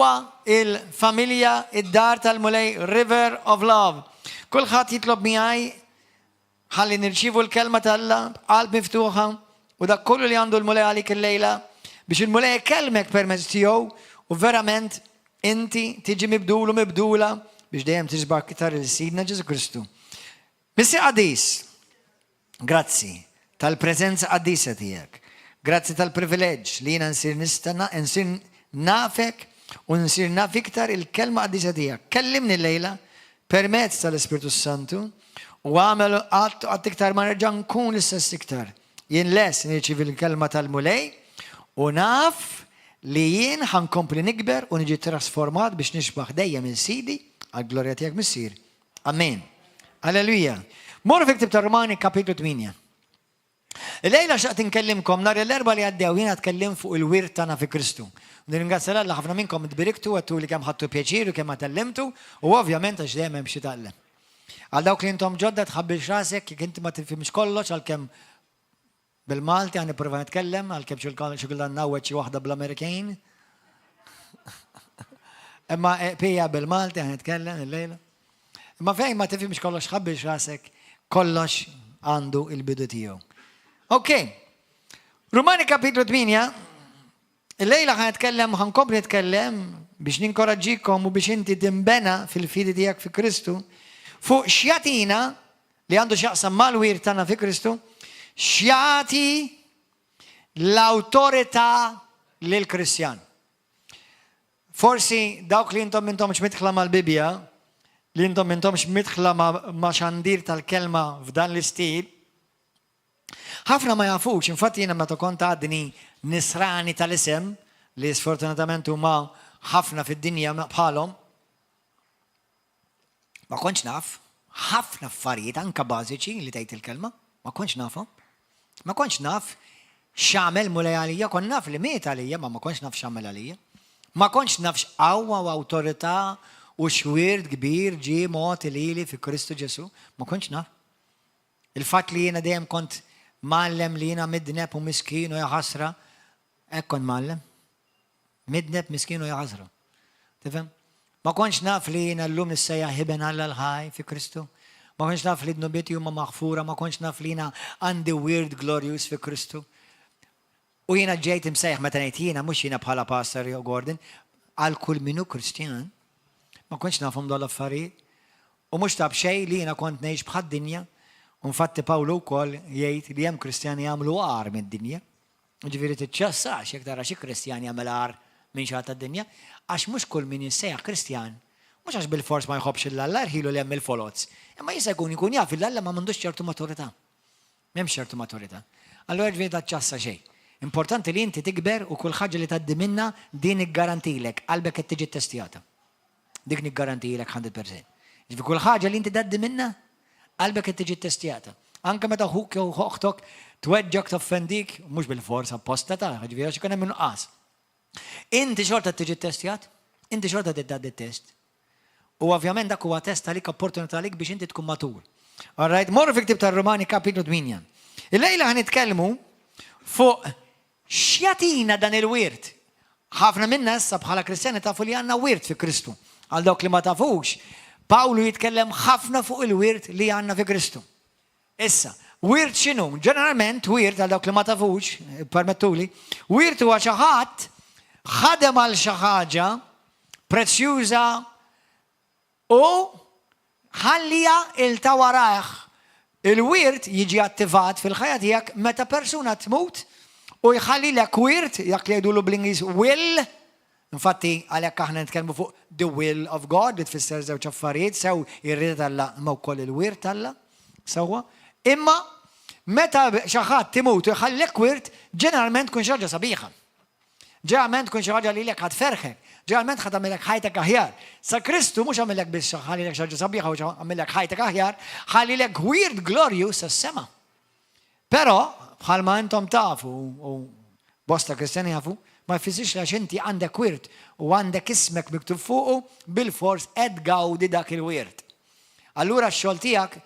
ġewwa il-familja, id-dar tal-Mulej, River of Love. Kulħadd jitlob miegħi ħalli nirċievu l-kelma t'Alla b'qalb miftuħa u dak kollu li għandu l-Mulej għalik illejla biex il-Mulej ikellmek permezz tiegħu u verament inti tiġi mibdul u mibdula biex dejjem tisbaħ iktar lil Sidna Ġesù Kristu. Missier Qaddis, grazzi tal-preżenza qaddisa tiegħek. Grazzi tal-privileġġ li jiena nsir nista' nsir nafek u nsir naf iktar il-kelma qaddisa tiegħek. Kellimni llejla permezz tal-Ispirtu Santu u għamel qatt u qatt iktar ma nerġa' nkun l-istess iktar. Jien lest nirċievi l-kelma tal-Mulej u naf li jien ħa nkompli nikber u niġi trasformat biex nixbaħ dejjem il Sidi għall-glorja tiegħek Missier. Amen. Alleluja. Morru fi ktib ta' Rumani kapitlu 8. Illejla xtaqt inkellimkom nhar l-Erbgħa li għaddew jiena tkellim fuq il-wirt tagħna fi Kristu. Nirringrazzja 'l Alla ħafna minnkom tbiriktu għedtu li kemm ħadtu pjaċir u kemm tgħallimtu u ovvjament għax dejjem hemm xi tgħallem. Għal dawk li intom ġodda tħabbilx rasek jekk inti ma tifhimx kollox għalkemm bil-Malti ħa nipprova nitkellem għalkemm xi kultant ngħawweġ xi waħda bl-Amerikejn. Imma pija bil-Malti ħa nitkellem illejla. Imma fejn ma tifhimx kollox tħabbilx rasek, kollox għandu il-bidu tiegħu. Ok. Rumani kapitlu 8, illejla ħa nitkellem, ħa nkompli nitkellem biex ninkoraġġikom u biex inti timbena fil-fidi tiegħek fi Kristu fuq x'jagħtina li għandu x'jaqsam mal-wirt tagħna fi Kristu, x'jagħti l-awtorità lil Kristjan. Forsi dawk li intom m'intomx midħla mal-Bibbja, li intom m'intomx midħla ma' xandir tal-kelma f'dan l-istil, ħafna ma jafux, infatti jiena meta kont għadni nisrani tal-isem, li sfortunatament huma ħafna fid-dinja bħalhom, ma kontx naf ħafna affarijiet anka bażiċi li tgħid il-kelma, ma kontx nafhom. Ma kontx naf x'għamel Mulej għalija, kont naf li miet għalija, ma ma kontx naf x'għamel għalija. Ma kontx naf x'qawwa u awtorità u x'wirt kbir ġie mogħti lili fi Kristu Ġesù, ma kontx naf. Il-fatt li jiena dejjem kont mgħallem li jiena midneb u miskin u jaħasra, hekk kont mgħallem. Midneb, miskin u jaħasra. Tifhem? Ma kontx naf li jiena llum nissejjaħ iben Alla l-ħaj fi Kristu. Ma kontx naf li dnubieti huma maħfura, ma kontx naf li jiena għandi wirt glorjuż fi Kristu. U jiena ġejt imsejjaħ meta ngħid jiena mhux jiena bħala pastor jew Gordon, għal kull min hu Kristjan. Ma kontx nafhom dawn l-affarijiet. U mhux ta' b'xejn li jiena kont ngħix bħad-dinja. U infatti Pawlu wkoll jgħid li hemm Kristjani jagħmlu agħar mid-dinja. Jiġifieri tiċċassax jekk tara xi Kristjan jagħmel agħar minn xi ħadd tad-dinja, għax mhux kull min jissejjaħ Kristjan, mhux għax bilfors ma jħobbx 'l Alla erħilu 'l hemm il-foloz, imma jista' jkun jkun jaf 'l Alla ma m'għandux ċertu maturità. M'hemmx ċertu maturità. Allura jiġifieri taċċassa xejn. Importanti li inti tikber u kull ħaġa li tgħaddi minnha din niggarantilek, qalbek qed tiġi ttestjata. Dik niggarantilek 100%. Jiġifieri kull ħaġa li inti tgħaddi minnha, qalbek qed tiġi ttestjata. Anke meta ħuk jew oħtok tweġġak toffendik, mhux bilfors apposta ta' jiġifieri għax ikun hemm nuqqas. Inti xorta tiġi ttestjat, inti xorta tgħaddi t-test. U ovvjament dak huwa test għalik opportunità għalik biex inti tkun matur. All right, morru fi ktib tar-Rumani kapitlu 8. Illejla ħa nitkellmu fuq x'jagħtina dan il-wirt. Ħafna minna issa bħala Kristjani tafu li għandna wirt fi Kristu. Għal dawk li ma tafux, Pawlu jitkellem ħafna fuq il-wirt li għandna fi Kristu. Issa, wirt x'inhu? Ġeneralment, wirt għal dawk li ma tafux, permettuli, wirt huwa xi ħadd ħadem għal xi ħaġa prezzjuża u ħalliha 'l ta' warajh. Il-wirt jiġi attivat fil-ħajja tiegħek meta persuna tmut u jħallilek wirt, dak li jgħidulu bl-Ingliż will. Infatti, għalhekk aħna nitkellmu fuq the will of God, li tfisser żewġ affarijiet, sew ir-rieda t'Alla imma wkoll il-wirt t'Alla. Sewwa? Imma meta xi ħadd imut u jħallilek wirt, ġeneralment tkun xi ħaġa sabiħa. Ġeneralment tkun xi ħaġa lilek ħa tferrħek. Ġeneralment ħa tagħmilek ħajtek aħjar. Sa Kristu mhux għamillek biss ħallilek xi ħaġa sabiħa u għamillek ħajtek aħjar, ħallilek wirt glorjuż sas-sema. Però, bħalma intom tafu u bosta Kristjani jafu, ma jfissirx li għax inti għandek wirt u għandek ismek miktub fuqu, bilfors qed tgawdi dak il-wirt. Allura x-xogħol tiegħek,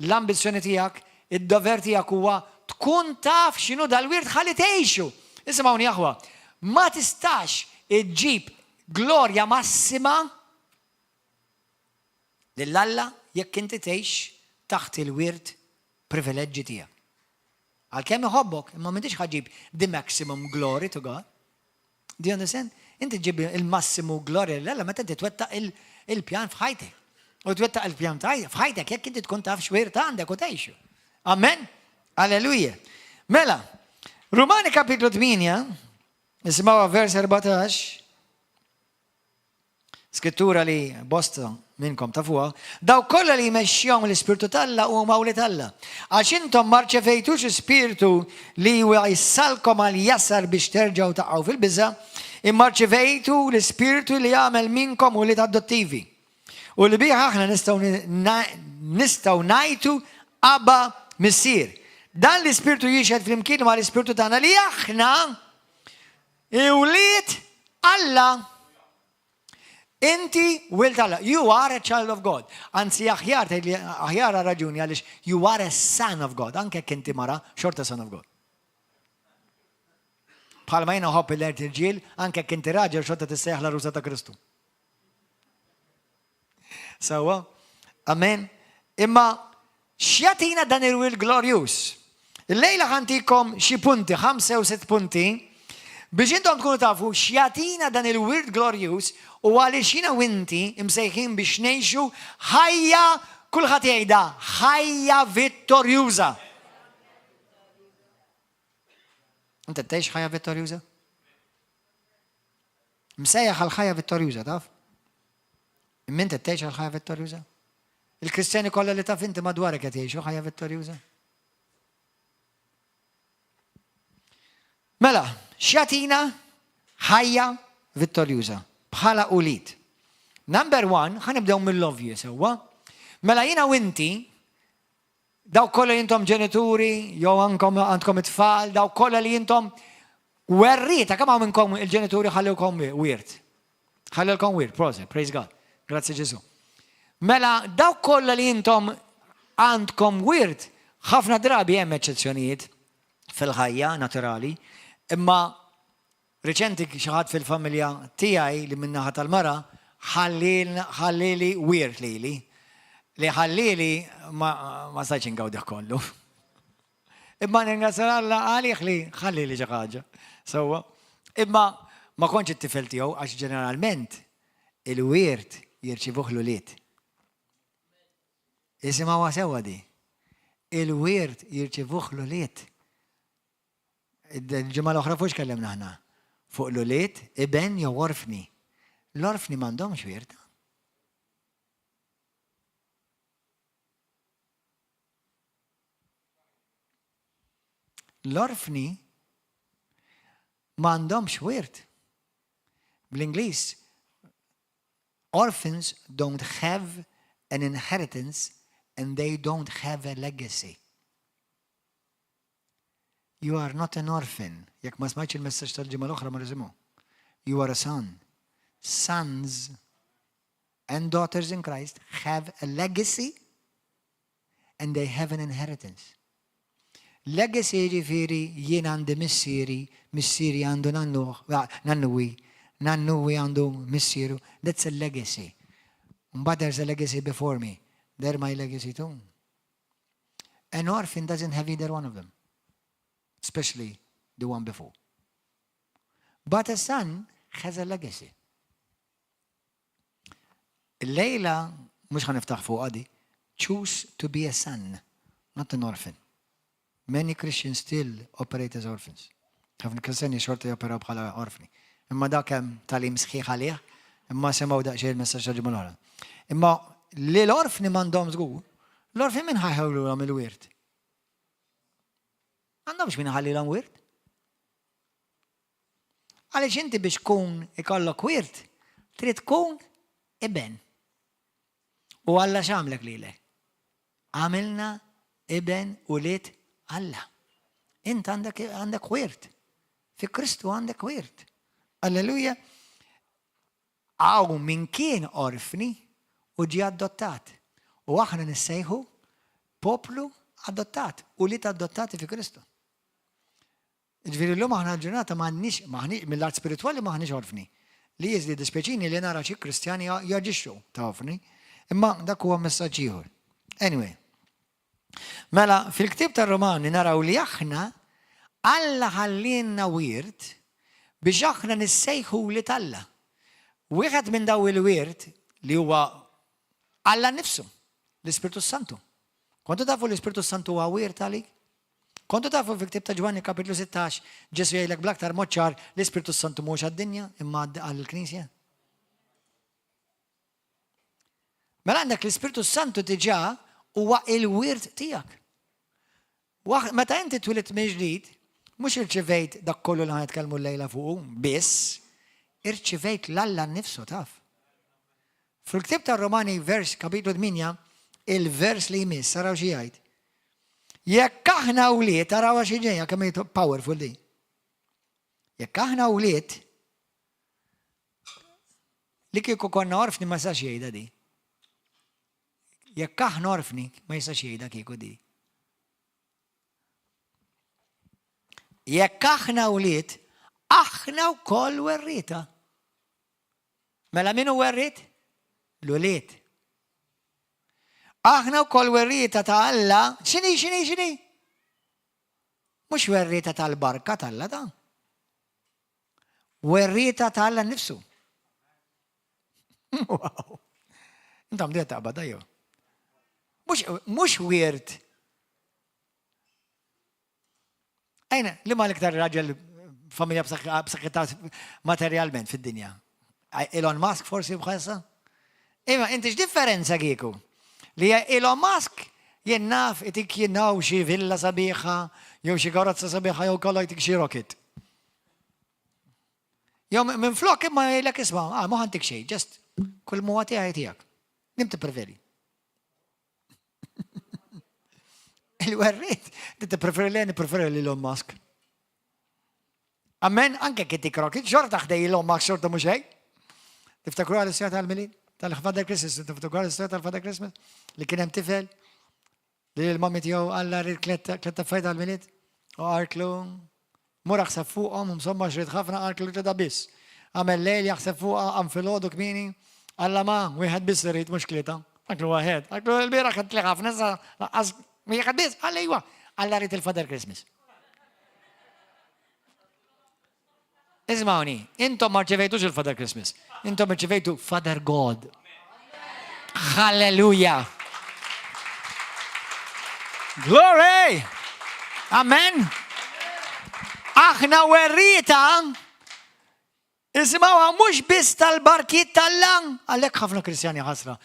l-ambizzjoni tiegħek, id-dover tiegħek huwa tkun taf x'inhu dal-wirt ħalli tgħixu. Isimgħuni aħwa, ma tistax iġġib glorja massima lil Alla jekk inti tgħix taħt il-wirt privileġġi tiegħek. Għalkemm iħobbok, imma m'intix ħa ġġib the maximum glory to God. Do you understand? Inti ġib il-massimu glorja lil Alla meta inti twettaq il-pjan f'ħajtek. U twettaq il-pjan f'ħajtek jekk inti tkun taf x'wirt għandek u tgħixu. Amen? Alleluja. Mela, Rumani kapitlu 8, nisimgħu vers 14. Skrittura li bosta minnkom tafuha, dawk kollha li jmexxihom l-Ispirtu t'Alla huma wlied Alla. Għax intom ma rċevejtux ispirtu li jwassalkom għal jasar biex terġgħu taqgħu fil-biża', imma rċevejtu l-Ispirtu li jagħmel minnkom ulied adottivi. U li bih aħna nistgħu nistgħu ngħajtu Abba Missier. Dan l-Ispirtu jixhed flimkien mal-Ispirtu tagħna li aħna Wlied Alla. Inti wild Alla. You are a child of God. Anzi aħjar tgħidli aħjar raġuni għaliex you are a son of God. Anke jekk inti mara, xorta son of God. Bħalma jiena nħobb il-irġiel, anke jekk inti raġel xorta tissejjaħ l-għarusa ta' Kristu. Sewwa? Amen. Imma x'jagħtina dan il-wirt glorjuż? Illejla ħantikom xi punti, ħamsa jew sitt punti, biex intom tkunu tafu x'jagħtina dan il-wirt glorjuż u għaliex jiena u inti msejħin biex ngħixu ħajja kulħadd jgħidha ħajja vittorjuża. Inti tgħix ħajja vittorjuża? Msejjaħ għal ħajja vittorjuża, taf? Imma inti tgħix għal ħajja vittorjuża? Il-Kristjani kollha li taf inti madwarek qed jgħixu ħajja vittorjuża? Mela, x'jagħtina ħajja vittorjuża bħala ulied? Number one, ħanibdew mill-ovvju sewwa. Mela jiena u inti Dawk kollha li intom ġenituri, jew ankom għandkom it-tfal, dawk kollha li intom werrieta, kemm hawn minnkom il-ġenituri ħallewkom wirt? Ħallewkom wirt, proset, praise God. Grazzi Ġesu. Mela dawk kollha li intom għandkom wirt, ħafna drabi hemm eċċezzjonijiet fil-ħajja naturali, imma Riċenti xi ħadd fil-familja tiegħi li min-naħa tal-mara ħallieli wirt lili li ħallieli ma ma stajtx ingawdih kollu. Imma nirringrazzja Alla għalih li ħallieli xi ħaġa. Sewwa. Imma ma kontx it-tifel tiegħu għax ġeneralment il-wirt jirċivuh l-ulied. Isimgħuha sewwa di. Il-wirt jirċivuh l-ulied. Il-ġimgħa l-oħra fuq x'kellimna aħna? Fuq l-ulied, iben jew orfni. L-orfni m'għandhomx wirt. L-orfni m'għandhomx wirt. Bl-Ingliż, orphans don't have an inheritance and they don't have a legacy. You are not an orphan. Jekk ma smajtx il-messaġġ tal-ġimgħa l-oħra ma nisimgħu. You are a son. Sons and daughters in Christ have a legacy and they have an inheritance. Legacy jiġifieri jien għandi missieri, missieri għandu nannuh, nannuwi, nannuwi għandu missieru. That's a legacy. But there's a legacy before me. They're my legacy too. An orphan doesn't have either one of them, especially the one before. But a son has a legacy. Illejla, mhux ħa niftaħ fuq għadi, choose to be a son, not an orphan. Many Christians still operate as orphans. Ħafna Kristjani xorta joperaw bħala orfni. Imma dak hemm tagħlim sħiħ għalih, imma semgħu daqsxejn il-messaġġ tal-ġimgħa l-oħra. Imma li l-orfni m'għandhom żgur, l-orfni min ħajħewlulhom il-wirt? Għandhomx min ħallilhom wirt? Għaliex inti biex tkun ikollok wirt, trid tkun iben. U Alla x'għamlek lilek? Għamilna iben ulied Alla. Int għandek għandek wirt. Fi Kristu għandek wirt. Alleluja. Hawn min kien orfni u ġie adottat. U aħna nissejħu poplu adottat, ulied adottati fi Kristu. Ġifieri llum aħna l-ġurnata m'għandniex, m'aħniex, mill-art spiritwali m'aħniex orfni. Li jiddispjaċini li nara xi Kristjani jaġixxu, tafni, imma dak huwa messaġġ ieħor. Anyway. Mela, fil-ktieb tar-Romani naraw li aħna Alla ħallielna wirt biex aħna nissejħu wlied Alla. Wieħed minn daw il-wirt li huwa Alla nnifsu, l-Ispirtu Santu. Kontu tafu l-Ispirtu Santu huwa wirt għalik? Kontu tafu fil-ktieb ta' Ġwanni kapitlu 16 Ġesu jgħidlek bl-aktar mod ċar l-Ispirtu Santu mhux għad-dinja imma għall-Knisja? Mela għandek l-Ispirtu Santu diġà huwa il-wirt tiegħek. Meta inti twilidt minn ġdid, mhux irċivejt dak kollu li ħa l-lejla fuqu, biss, irċivejt l-Alla nnifsu taf. Fil-ktieb tar-Romani vers kapitlu 8, il-vers li jmiss, araw xi jgħid. Jekk aħna wlied, araw xi ġejja kemm powerful di. Jekk aħna wlied, Li kieku konna orfni ma jistax jgħidha di. Jekk aħna orfni ma jistax jgħidha kieku di. Jekk aħna wlied, aħna wkoll werrieta. Mela min hu werriet? L-ulied. Aħna wkoll werrieta ta' Alla, x'inhi, x'inhi, x'inhi? Mhux werrieta tal-barka t'Alla ta'. Werrieta ta' Alla nnifsu. Wow. Intom diet taqbad jew. Mhux wirt. Ejna, li ma l-iktar raġel familja b'saħħitha materjalment fid-dinja? Elon Musk forsi bħalsa? Imma inti x'differenza kieku? Li Elon Musk jien naf itik jinnaw xi villa sabiħa, jew xi karozza sabiħa jew kollha jtik xi rocket. Jew minn flok imma jgħidlek isma' ah ma ħantik xejn, just kull muwa tiegħi tiegħek. Nim tippreferi. Il-werriet, tippreferi li nippreferi li Elon Musk. Amen, anke kif tikro, kif xorta ħdej Elon Musk xorta mhux hekk. Tiftakru għal istorja tal-Milied, tal-Father Christmas, tiftakru għal istorja tal-Father Christmas li kien hemm tifel li l-mami tiegħu alla rrid kletta affarijiet għall-Milied u qaltlu mur aħseb fuqhom u insomma xrid ħafna qaltlu tleta biss. Għamel lejl jaħseb fuqha qam filgħodu kmieni alla ma wieħed biss irid mhux tlieta. Qaltlu waħed. Qaltlu l-bieraħ għedtli ħafna issa laqqas wieħed biss. Qal ejwa. Alla rrid il-Father Christmas. Ismawni, intom ma rċevejtux il-Father Christmas, intom rċevejtu Father God. Halleluja! Glory! Amen! Aħna werrieta Isimgħuha mhux biss tal-barkiet t'Alla, għalhekk ħafna Kristjani ħasra.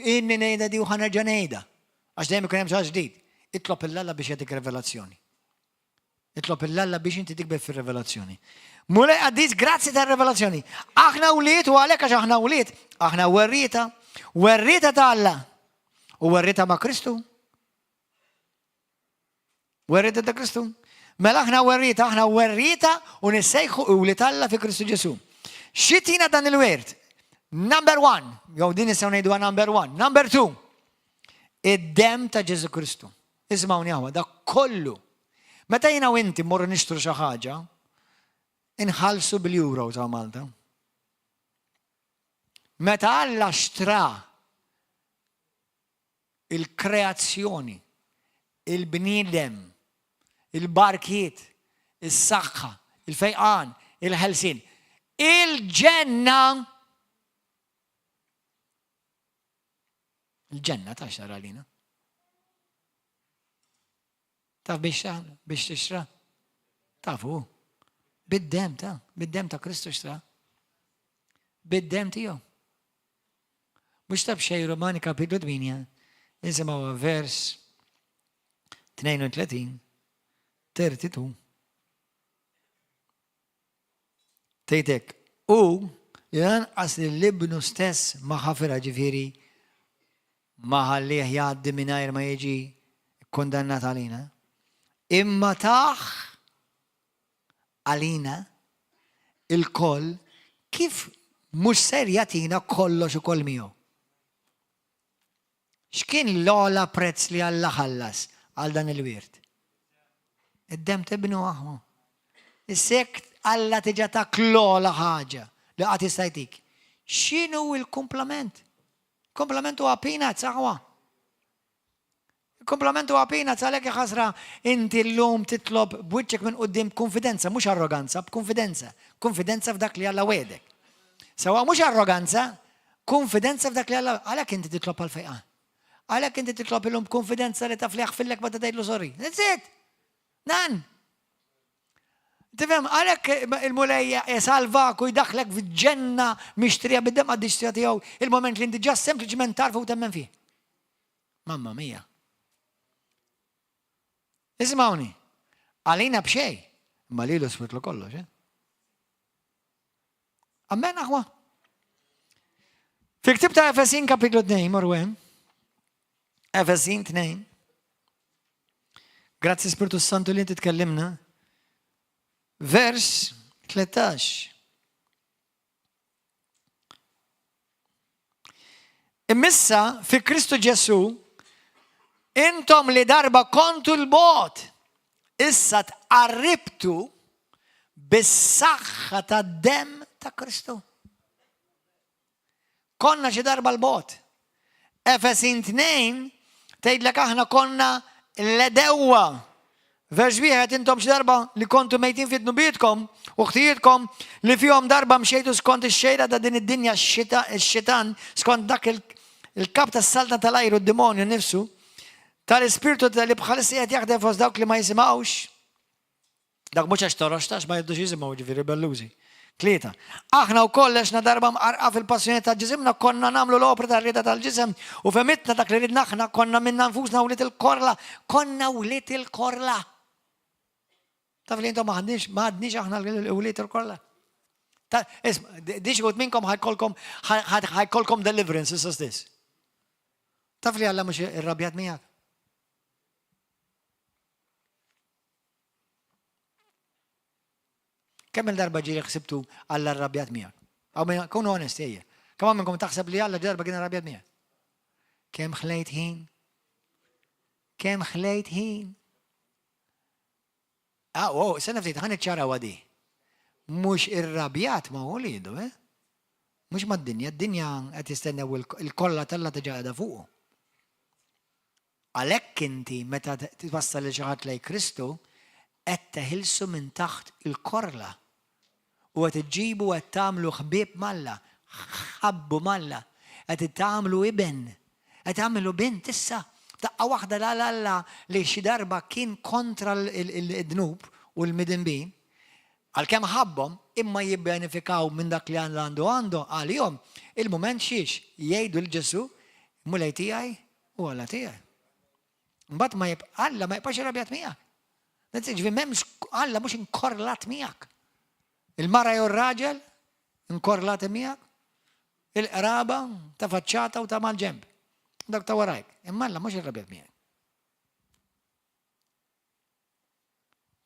Inni ngħidha di u ħanerġa' ngħidha. Għax dejjem ikun hemm xi ġdid. Itlob 'l Alla biex jagħtik revelazzjoni. Itlob 'l Alla biex inti tikber fir-revelazzjoni. Mulej qaddis, grazzi tar-revelazzjoni. Aħna wlied u għalhekk għax aħna wlied, aħna werrieta, werrieta ta' Alla u werrieta ma' Kristu. Werrieta ta' Kristu. Mela aħna werrieta, aħna werrieta u nissejħu wlied Alla fi Kristu Ġesu. Xitina dan il-wirt? Number one, jew din nistgħu ngħiduha number one. Number two, id-demm ta' Ġesu Kristu. Ismawni aħwa, dak kollu. Meta jiena u inti mmorru nixtru xi ħaġa, inħallsu bil-euro ta' Malta. Meta Alla xtra il-kreazzjoni, il-bniedem, il-barkiet, is-saħħa, il-fejqan, il-ħelsien, il-ġenna Il-ġenna ta' xara għalina. Taf biex biex tixra? Tafu. Bid-dem ta' bid-dem ta' Kristu xtra. Bid-dem tiegħu. Mhux ta' b'xejn Romani kapitlu 8, nisimgħu vers 32, 32. Tgħid hekk, Hu li lanqas lil Ibnu stess ma ħafirha, ġifieri ma ħallieh jgħaddi mingħajr ma jiġi kkundannat għalina, imma tah għalina lkoll, kif mhux ser jagħtina kollox ukoll miegħu? X'kien l-ogħla prezz li Alla ħallas għal dan il-wirt? Id-demm t'Ibnu aħwa. Issa jekk Alla diġà tak l-ogħla ħaġa, li qatt jista' jtik. X'inhu l-kumplament? Kumplament huwa peanuts, aħwa. Il-kumplament huwa peanuts għalhekk ħasra inti llum titlob b'wiċċek minn quddiem b'kunfidenza, mhux arroganza, b'kunfidenza. Kunfidenza f'dak li Alla wegħdek. Sewwa mhux arroganza, kunfidenza f'dak li Alla għalhekk inti titlob għal fejqan. Għalhekk inti titlob illum b'kunfidenza li taf li jaħfillek meta tgħidlu sorry. That's it. Nan. Tifhem, għalhekk il-Mulej jisalvak u jdaħħlek f'ġenna mixtrija bid-demm qaddis tiegħu il-moment li inti ġa sempliċement tarfu u temmen fih. Mamma mia. Isimgħuni, għalina b'xejn, imma lilu switlu kollox, eh? Amen, aħwa. Fil-ktib ta' Efesin kapitlu 2, morru hemm. Efesin 2. Grazzi Spiritu Santu li inti tkellimna. Vers 13. Imissa fi Kristu Ġesu intom li darba kontu l-bot, issa tqarribtu bis-saħħa tad-demm ta' Kristu. Konna xi darba l-bogħod. Efesin 2 tgħidlek aħna konna l-edewwa. Vers wieħed intom xi darba li kontu mejtin fi dnubietkom u ħtijietkom li fihom darba mxejtu skont ix-xejra ta' din id-dinja x-xitan skont dak il-kap tas-saltna tal-ajru d-demonju nifsu tal-ispirtu li bħalissa qed jaħdem fost dawk li ma jisimgħux. Dak mhux għax torox tax ma jidux jisimgħu ġifieri ribellużi. Tlieta. Aħna wkoll għexna darba mqarqa fil-passjoni ta' ġisimna konna nagħmlu l-opra tar-rieda tal-ġisem u femitna dak li ridna aħna konna minna nfusna wlied il-korla. Konna wlied il-korla. Taf li intom m'aħniex m'għadniex aħna wlied il-korla. Dix minnkom ħajkolkom ħajkolkom deliverance issa stess. Taf li Alla mhux irrabjat miegħek. Kemm il-darba ġieli ħsibtu Alla rrabjat miegħek? Aw minn kunu onesti ejja. Kemm minnkom taħseb li Alla darba kien rrabjat miegħek? Kemm ħlejt ħin? Kemm ħlejt ħin? Ah, oh, sena ftit ħan iċċaraw għadi. Mhux irrabjat ma' ulidu, eh? Mhux mad-dinja, d-dinja qed jistennew il-kolla talla diġà qiegħda fuqu. Għalhekk inti meta twassal lil xi ħadd lejn Kristu, qed teħilsu minn taħt il-korla u qed iġġibu qed tagħmlu ħbieb m'Alla, ħabbu m'Alla, qed tagħmlu iben, qed tagħmlu bint issa. F'daqqa waħda l Alla li xi darba kien kontra l-dnub u l-midinbin, għalkemm ħabbhom, imma jibbenefikaw minn dak li Alla għandu għandu għalihom, il-mument xiex jgħidu 'l Ġesù, Mulej tiegħi U Alla tiegħi. Mbagħad ma jib Alla ma jibqax irrabjat miegħek. Ġifieri m'hemmx Alla mhux inkorlat miegħek. Il-mara jew ir-raġel inkorlati miegħek. Il-qraba ta' faċċata u ta' mal-ġemb. Dak ta' warajk. Imma Alla mhux irrabjat miegħek.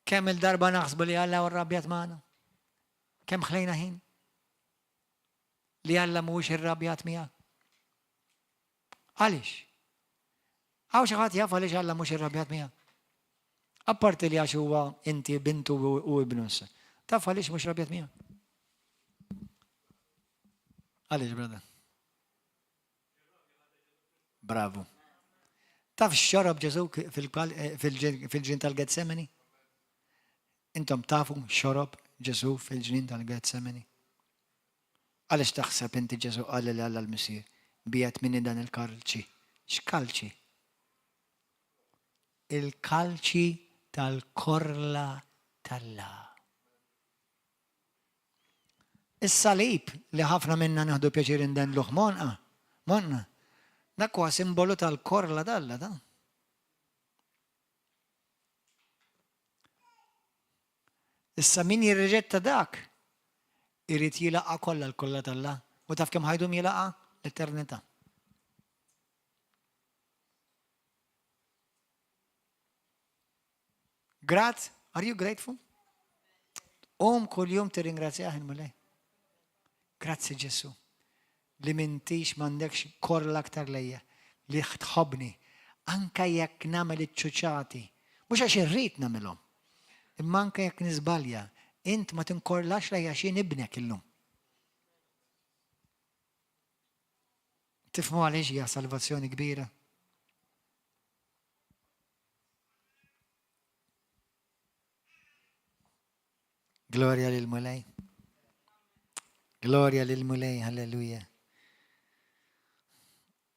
Kemm il-darba naħsbu li Alla rrabjat magħna? Kemm ħlejna ħin? Li Alla mhuwiex irrabjat miegħek. Għaliex? Hawn xi ħadd jaf għaliex Alla mhux irrabjat miegħek? Apparti li għax huwa inti bintu u ibnu issa. Taf għaliex mhux irrabjat miegħek? Għaliex, brother? Bravo. Taf xorob Ġesu eh, fil-ġin tal-Getsemani? Intom tafu xorob Ġesu fil-ġnien tal-Getsemani? Għaliex taħseb inti Ġesù qal lil Alla l-Missier, Biegħed minni dan il-kalċi? X'kalċi? Il-kalċi tal-korla t'Alla. Is-salib li ħafna minna nieħdu pjaċir indendluh m'għonqa, m'għonqna, dak huwa simbolu tal-korla t'Alla, ta'. Issa min jirriġetta dak, irid jilaqa' kollha l-kollha t'Alla. U taf kemm ħa jdum jilaqa'? L-eternità. Grat? Are you grateful? Um kull-jum tirringrazzjah il-Mulej. Grazzi Ġesu li m'intix m'għandekx korla aktar lejja, li tħobbni, anka jekk nagħmel iċ-ċuċati, mhux għax irrid nagħmilhom, imma anka jekk niżbalja, int ma tinkorlax lejja għax jien ibnek illum. Tifhmu għaliex hija salvazzjoni kbira? Glorja lil Mulej. Glorja lil Mulej, halleluja.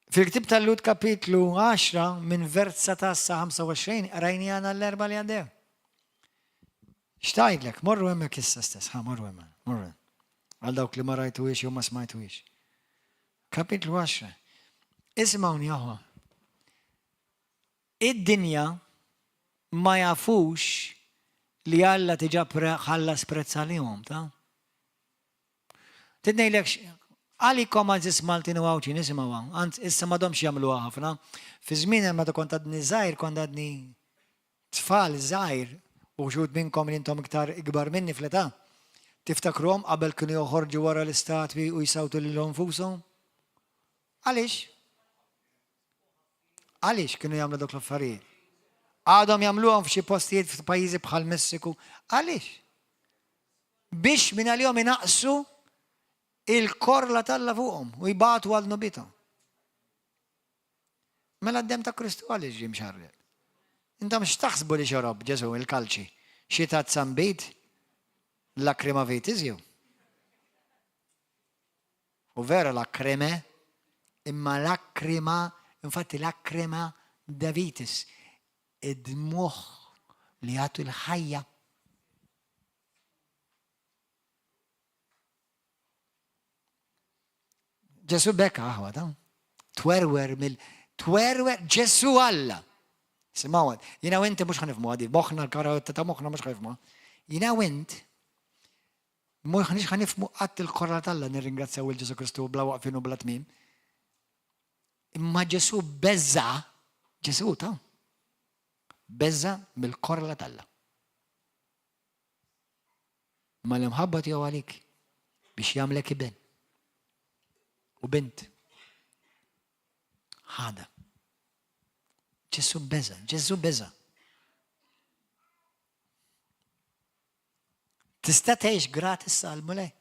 Fil-ktib tal-Lut kapitlu 10 minn vers 19 sa 25 rajni għana l-erba li għaddew. Xtajdlek, morru hemmhekk issa stess, ħa morru hemmhekk, morru. Għal dawk li ma rajtuhiex jew ma smajtuhiex. Kapitlu 10. Isimgħuni aħwa. Id-dinja ma jafux li Alla diġà ħallas prezz għalihom, ta? Trid ngħidlek għalikom għażiż Maltin u Għawdxin isimgħuha, anzi issa m'għadhomx jagħmluha ħafna. Fi żmien meta kont għadni żgħir, kont għadni tfal żgħir u xi minnkom li intom iktar ikbar minni fl-età. Tiftakruhom qabel kienu joħorġu wara l-istatwi u jsawtu lilhom nfushom? Għaliex? Għaliex kienu jagħmlu dawk l-affarijiet? Għadhom jagħmluhom f'xi postijiet f'pajjiżi bħal Messiku. Għaliex? Biex minn għalihom inaqsu il-korla t'Alla fuqhom u jbatu għal dnubithom. Mela d-dem ta' Kristu għaliex ġie mxarreb? Intom x'taħsbu li xorob Ġesu il-kalċi? Xi tazza nbid? Lacrima vitis jew? U vera lacrime, imma lacrima, infatti lacrima de vitis, id-dmugħ li jagħtu l-ħajja. Ġesu beka aħwa ta' twerwer mill twerwer Ġesu Alla. Simgħu, jiena u inti mhux ħanifhmu għadi, moħħna l-karotta ta' moħħna mhux ħanifhmu. Jiena u int mhux ħanifhmu qatt il-korra t'Alla nirringrazzjaw il Ġesu Kristu bla waqfin u bla tmiem. Imma Ġesu beża, Ġesu ta' beża mill-korla t'Alla. Imma l-imħabba tiegħu għalik biex jagħmlek iben u bint. Ħada. Ġesu beża, Ġesu beża. Tista' tgħix gratis għal Mulej.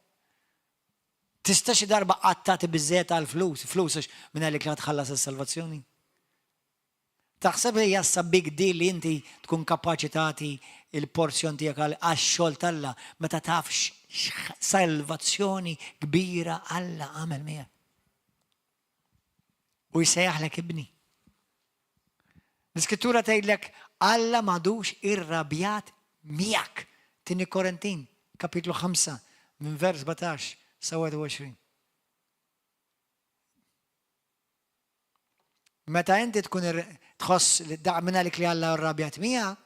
Tista' xi darba qatt tagħti biżżejjed għal flus, flus għax minn għalik li tħallas is-salvazzjoni. Taħseb li hija issa big deal li inti tkun kapaċi tagħti l-porzjon tiegħek għax-xogħol t'Alla meta taf x'salvazzjoni kbira Alla għamel miegħek? U jsejjaħlek ibni. L-Iskrittura tgħidlek Alla m'għadux irrabjat miegħek. Tieni Korintin, kapitlu 5, minn vers 17 sa 21. Meta inti tkun tħoss li daq minn għalik li Alla rrabjat miegħek,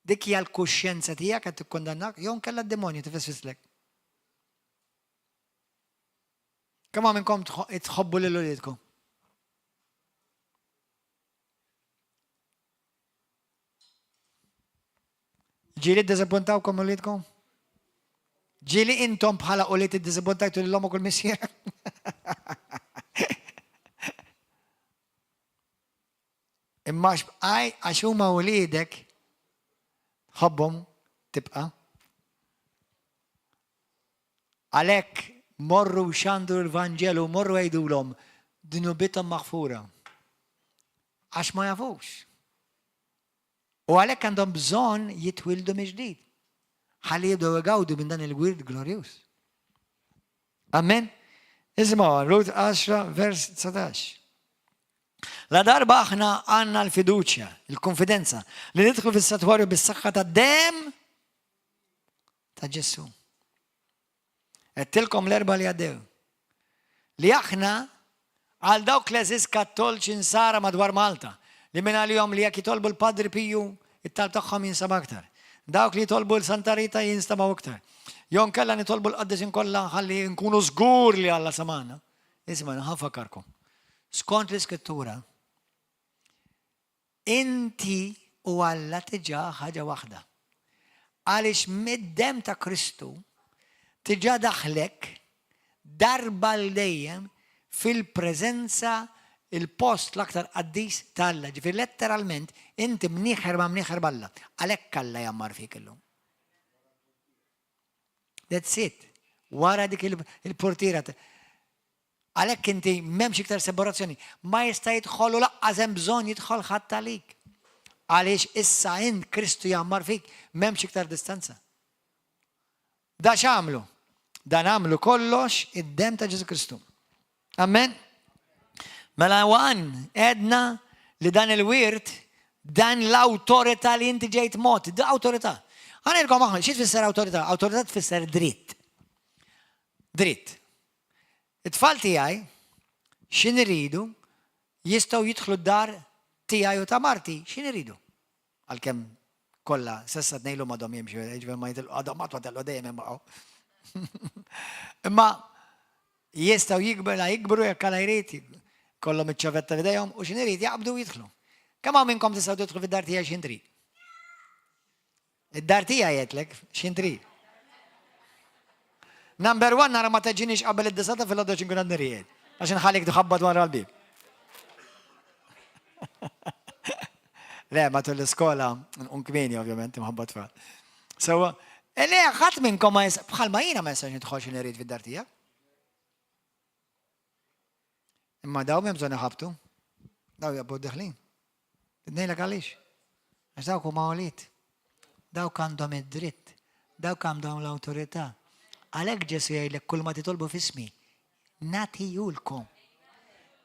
dik hija l-kuxjenza tiegħek qed tikkundannak jew nkella d-demonju tifisfislek. Kemm minnkom tħobbu lil uliedkom? Ġieli ddiżappuntawkom uliedkom? Ġieli intom bħala ulied iddiżappuntajtu lil ommok u l-missier? Imma għax huma uliedek ħobbhom tibqa'. Għalhekk morru xandru l-Vanġelu, morru għidulhom dnubithom maħfura. Għax ma jafux. U għalhekk għandhom bżonn jitwieldu mill-ġdid, ħalli jibdew igawdu minn dan il-wirt glorjuż. Amen? Isimgħu, Rut 10, vers 19. La darba aħna għandna l-fiduċja, il-konfidenza li nidħlu fis-santwarju bis-saħħa ta' dem ta' Ġesù. Għedtilkom l-erba li għaddew. Li aħna għal dawk l-eżis kattolċi nsara madwar Malta li minn għalihom li jekk jitolbu l-Padri Piju it-talb tagħhom jinsab aktar. Dawk li jitolbu l-Santa Rita jinstamaw iktar. Jew nkella nitolbu l-qaddisin kollha ħalli nkunu żgur li Alla samana. Isma' ħa nfakkarkom. Skont l-Iskrittura, Inti u Alla diġà ħaġa waħda. Għaliex mid-demm ta' Kristu diġà daħlek darba għal dejjem fil-preżenza il-post l-aktar qaddis ta' Alla. Ġifieri letteralment inti mnieħer ma' mnieħer b'Alla. Għalhekk Alla jgħammar fik illum. That's it. Wara dik il-portiera. Għalhekk inti m'hemmx iktar separazzjoni. Ma jista' jidħol u laqqas hemm bżonn jidħol ħadd għalik. Għaliex issa int Kristu jgħammar fik, m'hemmx iktar distanza. Da x'għamlu? Dan għamlu kollox id-demm ta' Ġesu Kristu. Amen? Mela għan edna li dan il-wirt, dan l-autorità li inti ġejt mod, da autorità. Għanilkom aħna, xi tfisser autorità? Autorità tfisser dritt. Dritt. It-tfal tiegħi x'in iridu jistgħu jidħlu d-dar tiegħi u ta' marti x'in iridu. Għalkemm kollha sessa tnejlu madhom jimxu, jiġifieri ma jitilqu għadhom qatt ma telqu dejjem hemm baqgħu. Imma jistgħu jikbru la jikbru jekk Alla jrid, kollhom iċ-ċavetta f'idejhom u x'in irid jaqbdu u jidħlu. Kemm hawn minnkom tistgħu tidħlu fid-dar tiegħi x'in trid? Id-dar tiegħi għedtlek x'in trid. Number one nara ma teġinix qabel id-disgħa ta' filgħodu għax inkun għadni ried. Għax inħallik tħabbat wara l-bieb. Le, matul l-iskola, nqum kmieni ovvjament, imħabba tfal. So, eh, le, ħadd minnkom ma bħalma jiena ma jistax nidħol xi irid fid-dar tiegħek. Imma daw m'hemm bżonn iħabtu. Daw jabbu deħlin. Ngħidlek għaliex. Għax dawk huma ulied. Dawk għandhom id-dritt. Dawk għandhom l-awtorità. Għalhekk Ġesù jgħidlek kull ma titolbu f'ismi, nagħtihulkom.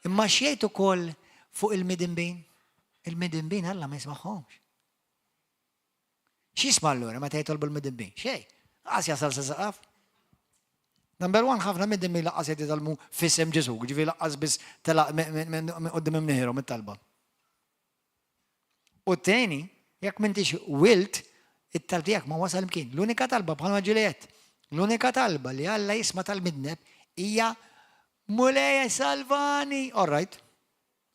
Imma x'jgħid ukoll fuq il-midinbin? Il-midinbin Alla ma jismagħhomx. X'jisma' allura meta jitolbu l-midinbin? Xejn. Qas jasal sa saqaf. Number one, ħafna midinbin laqqas qed jitolbu f'isem Ġesù, ġifieri laqqas biss telaq minn quddiem imnieħirhom it-talba. U t-tieni, jekk m'intix wilt, it-talb tiegħek ma wasal imkien. L-unika talba bħalma ġieli għedt, l-unika talba li Alla jisma' tal-midneb hija Mulej salvani. All right.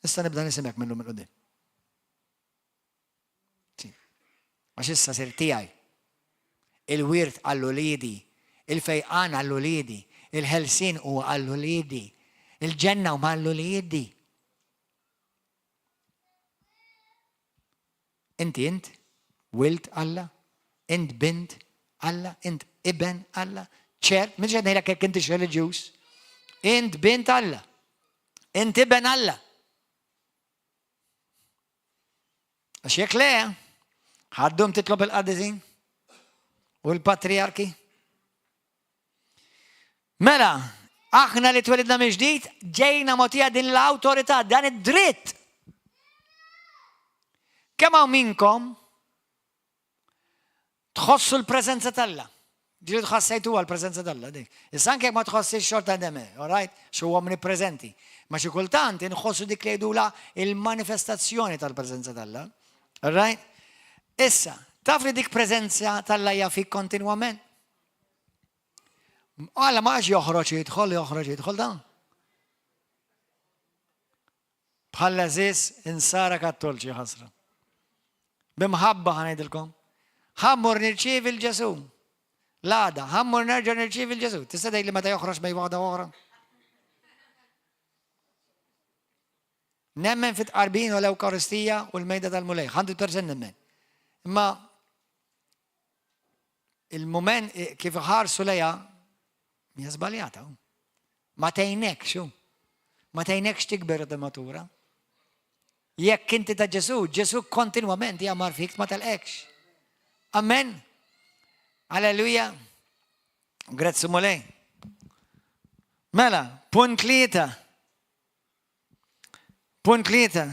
Issa nibda nisimek minnu minn quddiem. Għax issa sir tiegħi. Il-wirt għal uliedi, il-fejqan għal uliedi, il-ħelsien huwa għal uliedi, il-ġenna huma għal uliedi. Inti int wild Alla, int bint Alla, int iben Alla, ċert, mhux qed ngħidlek jekk intix reliġjuż. Int bint Alla. Int iben Alla. Għax jekk le, ħaddum titlob il-qaddisin u l-patriarki. Mela, aħna li twelidna minn ġdid ġejna mogħtija din l-awtorità, dan id-dritt. Kemm hawn minnkom Tħossu l-preżenza t'Alla. Ġieli tħassejtuha l-preżenza t'Alla dik. Issa anke jekk ma tħossix xorta deme, all right? Xi huwa omnipreżenti. Ma xi kultant inħossu dik li jgħidula il-manifestazzjoni tal-preżenza t'Alla. All right? Issa, taf li dik preżenza t'Alla hija fik kontinwament? Alla ma għax joħroġ jidħol, joħroġ jidħol dan. Bħall-għeżież insara kattolċi ħasra. B'imħabba ħa ngħidilkom. Ħa mmur nirċievi 'l Ġesù. L-għada, ħa mmur nerġa' nirċievi 'l Ġesù. Tista' tgħidli meta joħroġ bejn waħda oħra? Nemmen fit-tqarbin u l-Ewkaristija u l-mejda tal-Mulej, 100% nemmen. Imma il-mument eh, kif ħarsu lejha hija żbaljata. Ma tgħinekx hu. Ma tgħinekx tikber u timmatura. Jekk inti ta' Ġesù, Ġesù kontinwament jagħmar fik ma telqekx. Amen. Alleluja. Grazzi Mulej. Mela, punt tlieta. Punt tlieta.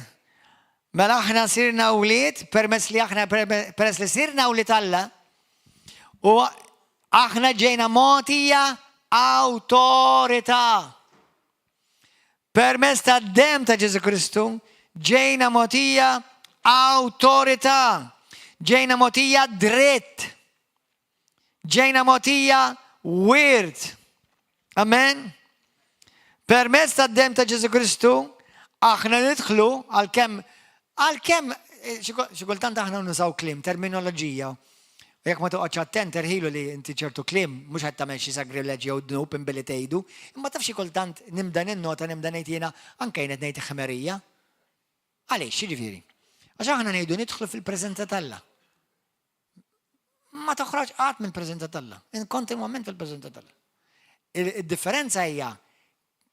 Mela aħna sirna wlied permezz li aħna peress li sirna wlied Alla u aħna ġejna mogħtija awtorità. Permezz tad-demm ta' Ġesù Kristu ġejna mogħtija awtorità. Ġejna mogħtija dritt. Ġejna mogħtija wirt. Amen. Permezz tad-demm ta' Ġesù Kristu, aħna nidħlu għalkemm għalkemm eh, xi kultant aħna nużaw kliem, terminoloġija. U jekk ma toqgħodx attent erħilu li inti ċertu kliem mhux qed tagħmel xi sagrileġġ jew dnub imbilli tgħidu, imma taf xi kultant nibda ninnota nibda ngħid jiena anke jien qed ngħid ħmerija. Għaliex, jiġifieri? Għax aħna ngħidu nidħlu fil-preżenza t'Alla. Ma toħroġ qatt mill-preżenza t'Alla. Kontinwament fil-preżenza t'Alla. Id-differenza hija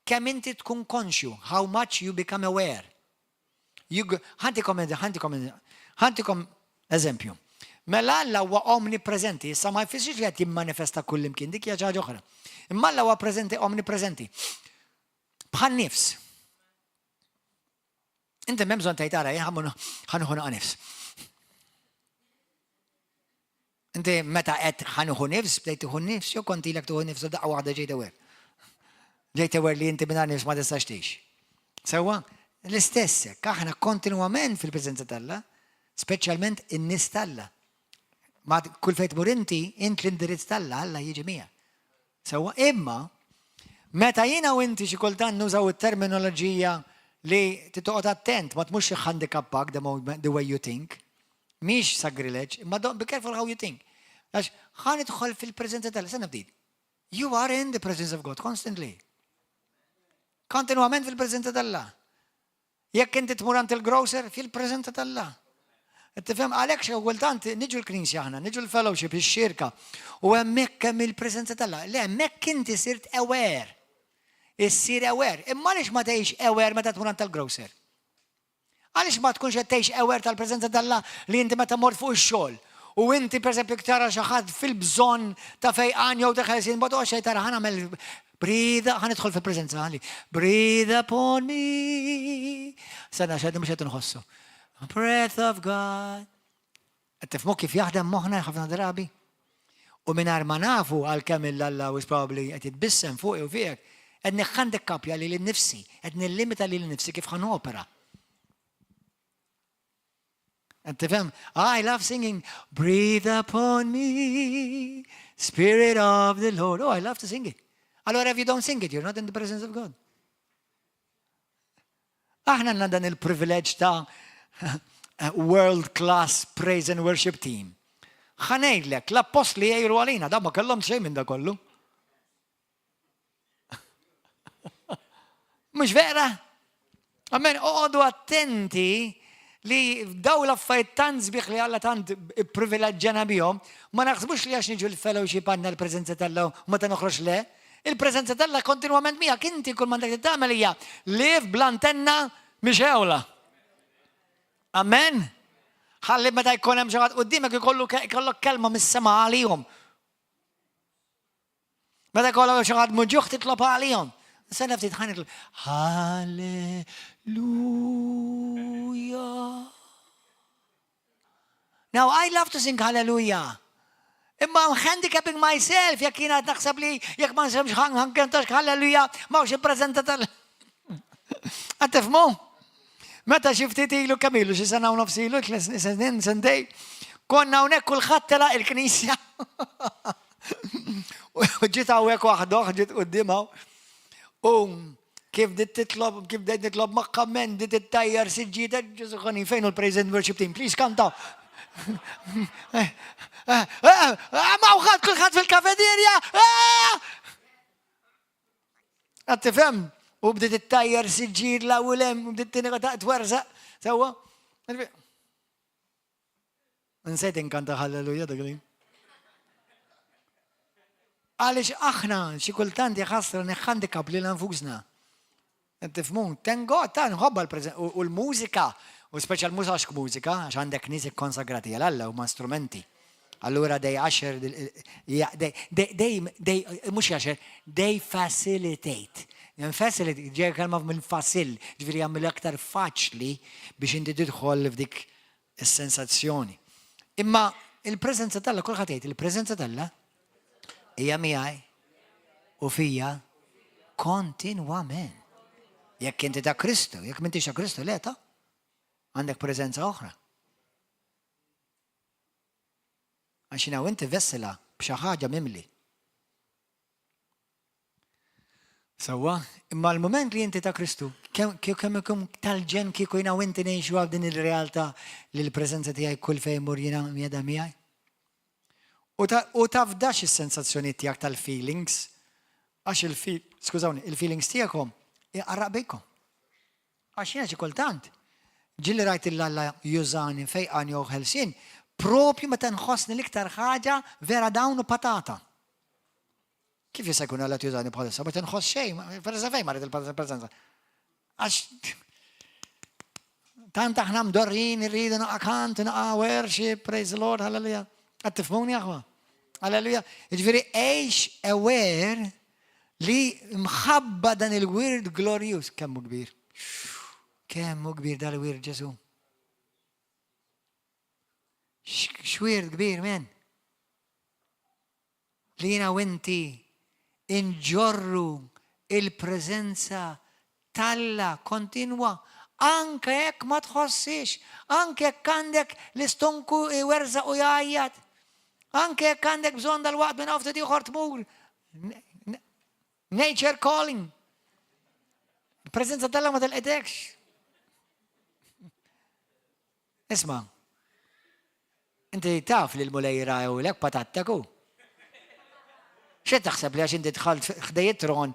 Kemm inti tkun konxju, how much you become aware. Ħantikom, ħantikom, ħantikom eżempju. Mela Alla huwa omnipreżenti, issa ma jfissirx li qed jimmanifesta kullimkien, dik hija xi ħaġa oħra. Imma Alla huwa preżenti omnipreżenti. Bħal nifs. Inti m'hemm bżonn tgħid ara jien ħa nieħu naqa' nifs. Inti meta qed ħa nieħu nifs, bdejt tieħu nifs, jew kont ilek tieħu nifs u daqqa waħda ġejt aware. Ġejt aware li inti mingħajr nifs ma tistax tgħix. Sewwa, l-istess hekk, aħna kontinwament fil-preżenza t'Alla, speċjalment in-nies t'Alla. Ma kull fejn tmur inti, int l-indirizz t'Alla, Alla jiġi miegħek. Sewwa, imma meta jiena u inti xi kultant nużaw it-terminoloġija li titoqgħod attent ma tmurx handicappak the way you think. Mhix sagrileġġ, imma don't be careful how you think. Għax ħa nidħol fil-preżenza tal Sena ftit. You are in the presence of God constantly. Kontinuament fil-preżenza t'Alla. Jekk inti tmur għand il-grocer, fil-preżenza t'Alla. Tifhem għalhekk xi kultant niġu l-knisja aħna, niġu l-fellowship, ix-xirka, u hemmhekk hemm il-preżenza t'Alla. Le hemmhekk inti sirt aware. Issir aware. Imma għaliex ma tgħix aware meta tmur għand tal-grocer? Għaliex ma tkunx qed tgħix aware tal-preżenza t'Alla li inti meta mort fuq ix-xogħol u inti pereżempju tara xi ħadd fil-bżonn ta' fejqan jew ta' ħelsien, ma toqgħodx tgħid tara ħa nagħmel breathe, ħa nidħol fil-preżenza ħalli breathe upon me. Sena xed mhux qed inħossu. Breath of God. Qed tifhmu kif jaħdem moħħna ħafna drabi? U mingħajr ma nafu għalkemm il-Alla is probably qed jitbissem fuqi u fiek, qed niħhandikappja lili nnifsi, qed nillimita lili nnifsi kif ħa nopera. Qed tifhem? I love singing, breathe upon me, Spirit of the Lord. Oh, I love to sing it. Allora if you don't sing it, you're not in the presence of God. Aħna għandna dan il-privileġġ ta' world class praise and worship team. Ħa ngħidlek, l-appostli jgħiru għalina, da ma kellhom xejn minn da kollu. Mhux vera? Amen, oqogħdu attenti li daw l-affarijiet tant sbieħ li Alla tant ipprivileġġjana bihom, ma naħsbux li għax niġu l-fellowship għandna l-preżenza t'Alla u meta noħroġ le. Il-preżenza t'Alla kontinwament miegħek inti kull m'għandek tagħmel hija live bl-antenna mixewla. Amen. Ħalli meta jkun hemm xi ħadd quddiemek ikollu jkollok kelma mis-sema għalihom. Meta jkollok xi ħadd muġuħ titlob għalihom. Sena ftit ħan nitlob. Halleluja. Now I love to sing hallelujah. Imma I'm handicapping myself jekk jiena qed naħseb li jekk ma nsemx ħankantax hallelujah ma hux ippreżenta tal. Qed tifhmu? Meta xi ftit ilu kemm ilu xi sena u nofs ilu, snin, sentej, konna hawnhekk kulħadd telaq il-knisja. U ġiet hawnhekk waħda ġiet quddiem U kif bdiet titlob, kif bdejt nitlob magħha men bdiet ittajjar siġġiet, Ġesu ħanin fejn hu l-praise and worship team, please kanta. Ma uħad kulħadd fil-kafeterja! Qed tifhem? U bdiet ittajjar siġġiet la u lem, u bdiet tinqa ta' twerżaq. Sewwa? Nsejt inkanta halleluja dak li. Għaliex aħna xi kultant jaħasra neħhandikap lil nfusna. Tifmu, thank God, ta' nħobba l u l-mużika, u speċjal mhux għax mużika, għax għandek nies ikkonsagrati għal Alla huma strumenti. Allura they usher, they, they, they, mhux usher, they facilitate. Facilitate, ġej kelma minn fasil, ġifieri jagħmel aktar faċli biex inti tidħol f'dik is-sensazzjoni. Imma il-preżenza t'Alla, kulħadd jgħid, il-preżenza t'Alla hija miegħi u fija kontinwament. Jekk inti ta' Kristu, jekk m'intix ta' Kristu, le ta' għandek preżenza oħra. Għax jiena u inti vessela b'xi ħaġa mimli. Sewwa, imma l-mument li inti ta' Kristu, kemm ikun tal-ġenn kieku jiena u inti ngħixu għal din il-realtà li l-preżenza tiegħi kull fejn mur jiena mjeda miegħi. U tafdax is-sensazzjoni tiegħek tal-feelings, għax il-feel, skużawni, il-feelings tiegħekom iqarraq bikom. Għax jiena xi kultant, ġieli rajt 'il Alla jużani fejqan jew ħelsien, propju meta nħossni l-iktar ħaġa vera down u patata. Kif jista' jkun Alla jużani bħalissa? Ma tinħoss xejn, preżenza fejn marret il-preżenza. Għax tant aħna mdorrin irridu naqa' kant, naqa' worship, praise the Lord, hallelujah. Qed tifhmuni aħwa? Hallelujah. Jiġifieri għix aware li mħabba dan il-wirt glorjus kemm hu kbir. Kemm hu kbir dal-wirt Ġesu. X'wirt kbir, men. Li jiena u inti inġorru il-preżenza t'Alla kontinwa, anke jekk ma tħossiex, anke jekk għandek l-istonku jwerżaq u jgħajjat, anke jekk għandek bżonn dal-waqt minn hawn ftit ieħor tmur. Nature calling. Il-preżenza t'Alla ma telqetekx. Isma', inti taf li l-Mulej jrajulek patattek hu. X'qed taħseb li għax inti dħalt ħdej it-tron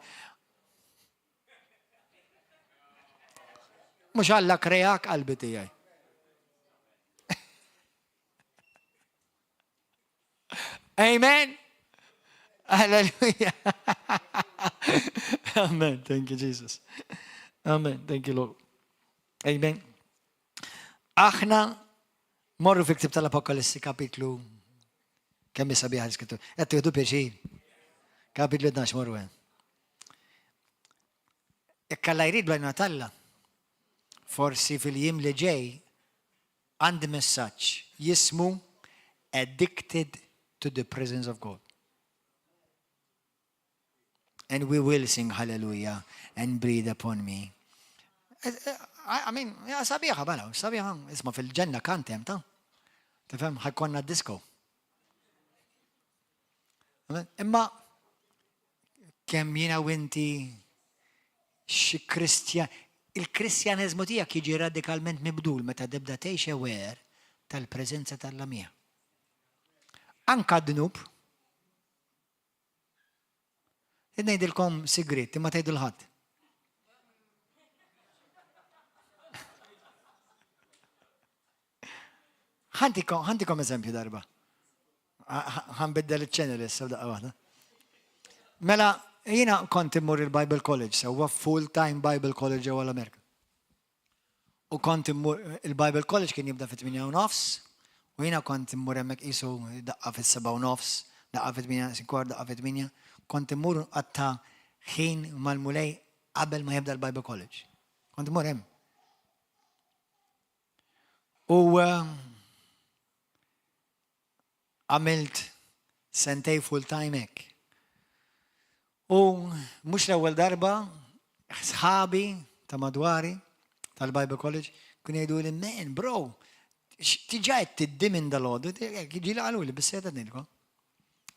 Mhux Alla kreak qalbi tiegħi. Amen. Hallelujah. Amen. Thank you, Jesus. Amen. Thank you, Lord. Amen. Aħna morru fi ktib tal-Apokalissi kapitlu kemm sabiħa l-iskrittur. Qed tieħdu pjaċir. Kapitlu 12 morru hemm. Jekk Alla jrid bl talla, forsi fil-jiem li ġej għandi messaġġ jismu Addicted to the Presence of God. And we will sing hallelujah and breathe upon me. I mean, sabiħa bala, sabiħa, isma fil-ġenna kantem ta' tifhem ħajkonna disco. Imma kemm jiena u inti xi Kristjan, il-Kristjaneżmu tiegħek jiġi radikalment mibdul meta tibda tgħix aware tal-preżenza t'Alla miegħek. Anka d-dnub, Ngħidilkom sigriet, imma tgħidu l-ħadd. Ħantikom eżempju darba. Ħanbiddel il-channel issa daqqa waħda. Mela, jiena kont immur il-Bible College, sewwa full-time Bible College ġewwa l-Amerika. U kont immur, il-Bible College kien jibda fit-8 u nofs, u jiena kont immur hemmhekk qisu daqqa fis-7 u nofs, daqqa fit-8 kwart, daqqa fit-8, kont immur nqatta' ħin mal-Mulej qabel ma jibda l-Bible College. Kont immur hemm. U eh, Għamilt sentej full time hekk. U mhux l-ewwel darba sħabi ta' madwari tal-Bible College kienu jgħidu li man bro, tiġa qed tiddi minn dal-għodu, ġieli qaluli bis-seta ngħidilkom.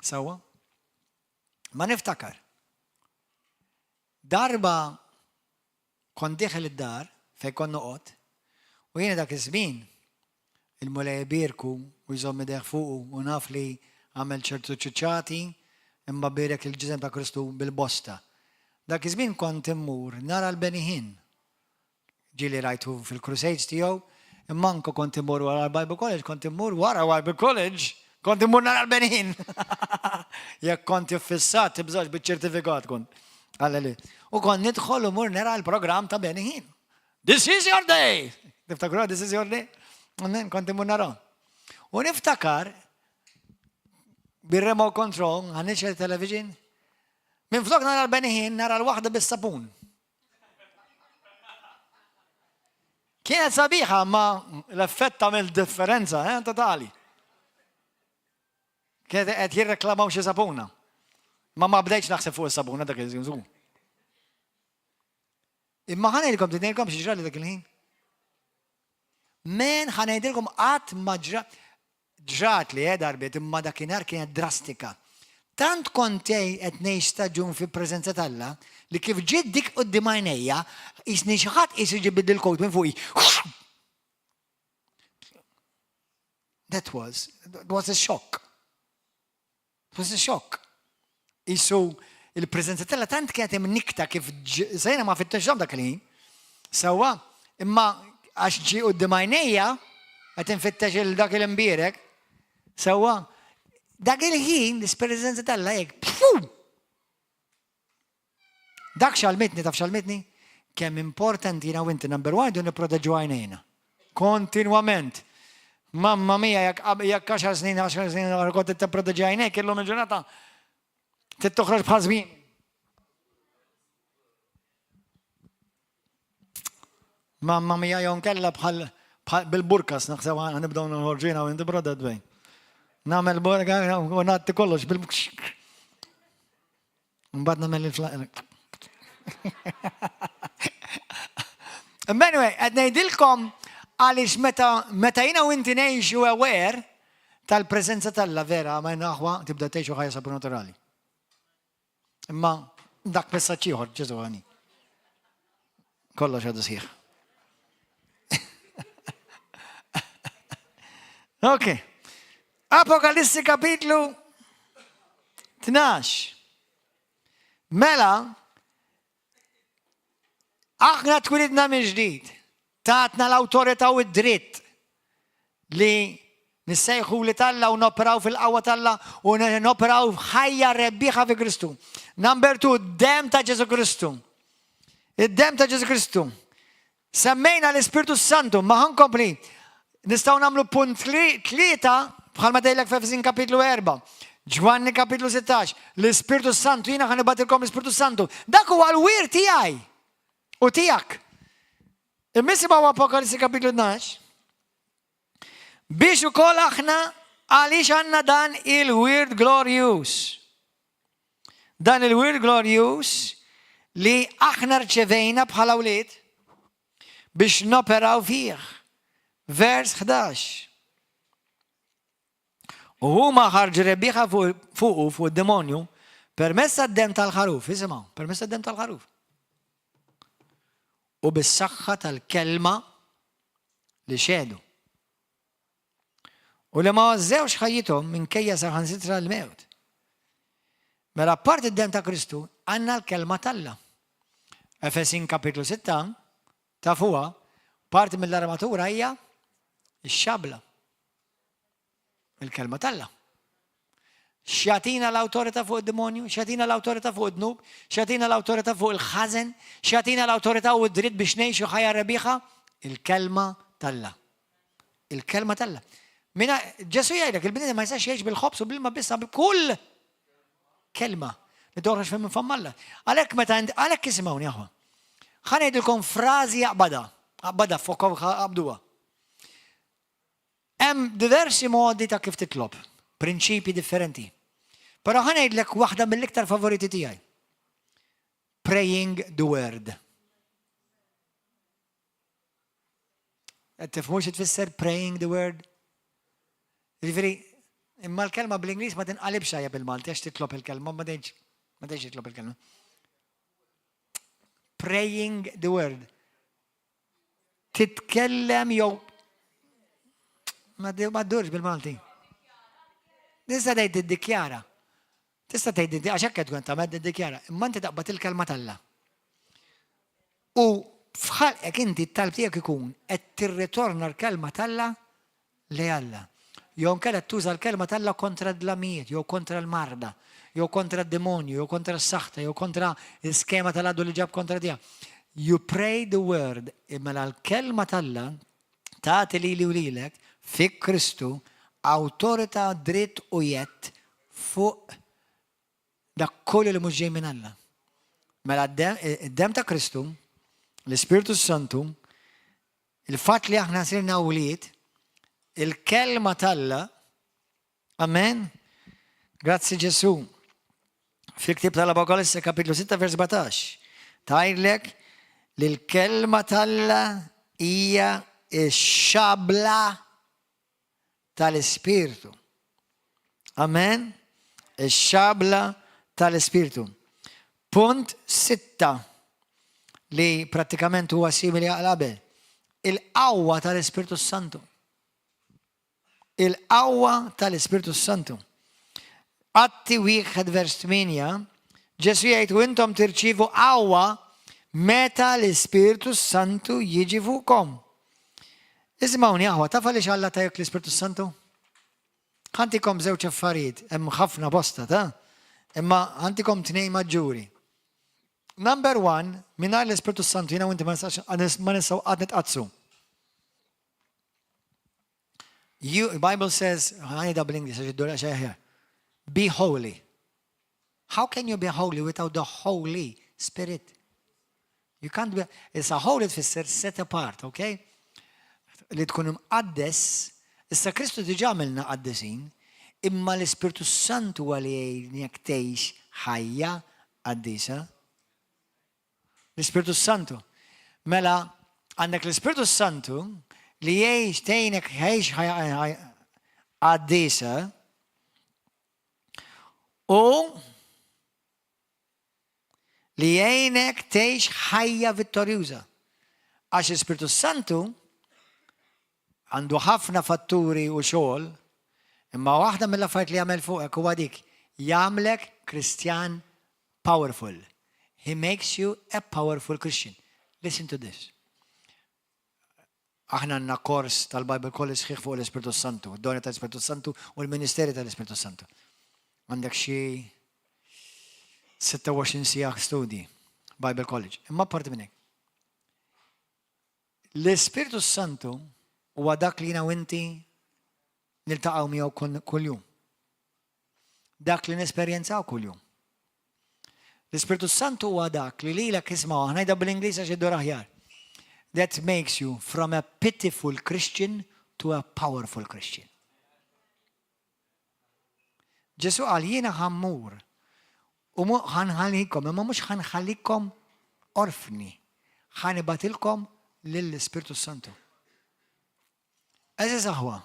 Sewwa? Ma niftakar. Darba Kont dieħel id-dar fejn kont noqgħod, u jiena dak iż-żmien, il-Mulej ibierku u jżomm idejh fuqu u naf li għamel ċertu ċuċati imma bierek il-ġisem ta' Kristu bil-bosta. Dak iż-żmien kont immur nara l-Benny Hinn. Ġieli rajtu fil-crusades tiegħu, imma anke kont immur wara l-Bible College, kont immur wara Bible College, kont immur nara l-Benny Hinn. Jekk kont iffissat, tibżax biċ-ċertifikat kont. Alleluja. U kont nidħol u mur nara l-programm ta' Benny Hinn. This is your day! Tiftakru this is your day? Amen, kont imur nara. U niftakar bir-remote control, ħanixel television, minn flok nara l-Benny Hinn, nara l-waħda bis-sapun. Kienet sabiħa ma l-effett tagħmel differenza, eh, totali. Kienet qed jirreklamaw xi sapuna. Ma ma bdejtx naħseb fuq is-sabuna dak iż-żmien. Imma ħa ngħidilkom ngħidilkom xi ġrali dak il-ħin. Men ħa ngħidilkom qatt ma ġra ġrat li eh, darbiet imma dakinhar kienet drastika. Tant kont qed ngħix staġun fi preżenza t'Alla li kif ġiet dik quddiem għajnejja, jisni xi ħadd qis iġibid il-kowt minn fuqi. That was, that was a shock. It was a shock. Isu il-prezenza tella tant kienet imnikta kif sejna ma fittexhom dak il-ħin. Sewwa, imma għax ġi quddiem għajnejja qed infittex il dak il-imbierek. Sewwa, dak il-ħin l-prezenza tella hekk. Dak x'għallmitni, taf x'għallmitni? Kemm importanti jiena u inti number one rridu nipproteġu għajnejna. Kontinwament. Mamma mia, jekk jekk għaxar snin, għaxar snin oħra kont tipproteġi għajnejk illum il-ġurnata trid toħroġ bħal żmien. Mamma mia jew nkella bħal bil-burkas naħseb nibdew noħorġu jiena u inti brother Dwayne. Nagħmel burka u nagħti kollox bil Mbagħad nagħmel il-flaq. Anyway, qed ngħidilkom għaliex meta meta jiena u inti ngħixu aware tal-preżenza t'Alla vera ma aħwa tibda tgħixu ħajja sopranaturali. Imma dak messaġġ ieħor Ġesu għani. Kollox għadu sħiħ. Ok. Apokalissi kapitlu 12. Mela, aħna twilidna minn ġdid, tatna l-awtorità u d-dritt li nissejħu li talla u noperaw fil-qawwa talla u noperaw ħajja rebbieħa fi Kristu. Number two, dem ta' Ġesu Kristu. Id-dem ta' Ġesu Kristu. Semmejna l-Ispirtu Santu, ma ħankompli. Nistgħu nagħmlu punt tlieta bħalma tgħidlek f'Efesin kapitlu 4. Ġwanni kapitlu 16, l-Ispirtu Santu, jiena ħa nibgħatilkom l-Ispirtu Santu. Dak huwa l-wir tiegħi u tiegħek. Imma isimgħu Apokalissi kapitlu 12. Biex ukoll aħna għaliex għandna dan il-wirt glorjus. Dan il-wirt glorjus li aħna rċevejna bħala wlied biex noperaw fih. Vers 11. U huma ħarġu rebbieħa fuqu fuq id-demonju permezz tad-demm tal-ħaruf, isimgħu, permezz tad-demm tal-ħaruf. U bis-saħħa tal-kelma li xehdu. U li ma għażżewx ħajjithom minkejja saħansitra l-mewt. Mela apparti d-demm ta' Kristu, għandna l-kelma t'Alla. Efesin kapitlu 6, tafuha, parti mill-armatura hija x-xabla. Il-kelma t'Alla. X'jagħtina l-awtorità fuq id-demonju, x'jagħtina l-awtorità fuq id-dnub, x'jagħtina l-awtorità fuq il-ħażen, x'jagħtina l-awtorità u d-dritt biex ngħixu ħajja rebbieħa? Il-kelma t'Alla. Il-kelma t'Alla. Mina Ġesu jgħidlek il-bniedem ma jistax jgħix bil-ħobż u bil-ma biss kull kelma li toħroġ minn fomm Alla. Għalhekk meta għalhekk isimgħuni aħwa. Ħa ngħidilkom frażi aqbada, aqbada fuq qabduha. Hemm diversi modi ta' kif titlob, prinċipji differenti. Però ħa ngħidlek waħda mill-iktar favoriti tiegħi. Praying the word. Qed tifhmu xi tfisser praying the word? Jiġifieri, imma l-kelma bl-Ingliż ma tinqalibx tajjeb bil-Malti għax titlob il-kelma, ma tgħidx ma tgħidx titlob il-kelma. Praying the word. Titkellem jew ma ddurx bil-Malti. Tista' tgħid tiddikjara. Tista' tgħid għax hekk qed tkun tagħmel tiddikjara. Imma inti taqbad il-kelma t'Alla. U f'ħalqek inti t-talb tiegħek ikun qed tirritorna l-kelma t'Alla li Alla. Jew inkella tuża l-kelma t'Alla kontra d-dlamijiet, jew kontra l-marda, jew kontra d-demonju, jew kontra s-saħta, jew kontra l-iskema tal-għadu li ġab kontra tiegħek. You pray the word, mela l-kelma t'Alla tagħti lili u lilek fi Kristu awtorità, dritt u jedd fuq dak kollu li mhux ġej minn Alla. Mela d-demm ta' Kristu, l-Ispirtu Santu, Il-fatt li aħna sirna wlied, il-kelma t'Alla, amen, grazzi Ġesu. Fil-ktib tal-Apokalisse kapitlu 6 vers 17, tgħidlek li l-kelma t'Alla hija x-xabla tal-Ispirtu. Amen. Ix-xabla tal-Ispirtu. Punt sitta li prattikament huwa simili għal qabel. Il-qawwa tal-Ispirtu Santu. Il-qawwa tal-Ispirtu Santu. Atti wieħed vers 8, Ġesu jgħid u intom tirċievu qawwa meta l-Ispirtu Santu jiġi fuqkom. Isimgħuni aħwa, taf għaliex Alla tajek l-Ispirtu Santu? Ħa ntikom żewġ affarijiet, hemm ħafna bosta ta' imma ħa ntikom tnejn maġġuri. Number one, mingħajr l-Ispirtu Santu jiena u inti ma nistgħu qatt nitqaddsu. You, the Bible says, ħanida bl-English, għax id-dura xeħja. Be holy. How can you be holy without the Holy Spirit? You can't be, issa holy tfisser set apart, okay? Li tkun imqaddes, issa Kristu diġà għamilna qaddisin, imma l-Ispirtu Santu huwa li jgħinek tgħix ħajja qaddisa. L-Ispirtu Santu. Mela, għandek l-Ispirtu Santu li jgħix tgħinek tgħix ħajja qaddisa u li jgħinek tgħix ħajja vittorjuża. Għax l-Ispirtu Santu għandu ħafna fatturi u xogħol, imma waħda mill-affarijiet li jagħmel fuqek huwa dik, jagħmlek Kristjan powerful. He makes you a powerful Christian. Listen to this. Aħna għandna kors tal-Bible College sħiħ fuq l-Ispirtu Santu, id-doni tal-Ispirtu Santu u l-Ministeri tal-Ispirtu Santu. Għandek xi 26 siegħa studi, Bible College. Imma parti minn hekk. L-Ispirtu Santu huwa dak li jiena u inti niltaqgħu miegħu kuljum. Dak li nesperjenzaw kuljum. L-Ispirtu Santu huwa dak li lilek ismgħu, ħa ngħidha bl-Ingliż għax iddur aħjar. That makes you from a pitiful Christian to a powerful Christian. Ġesu qal jiena ħa mmur u ħa nħallikom, imma mhux ħa nħallikom orfni, ħa nibgħatilkom lill-Ispirtu Santu. Għeżież aħwa,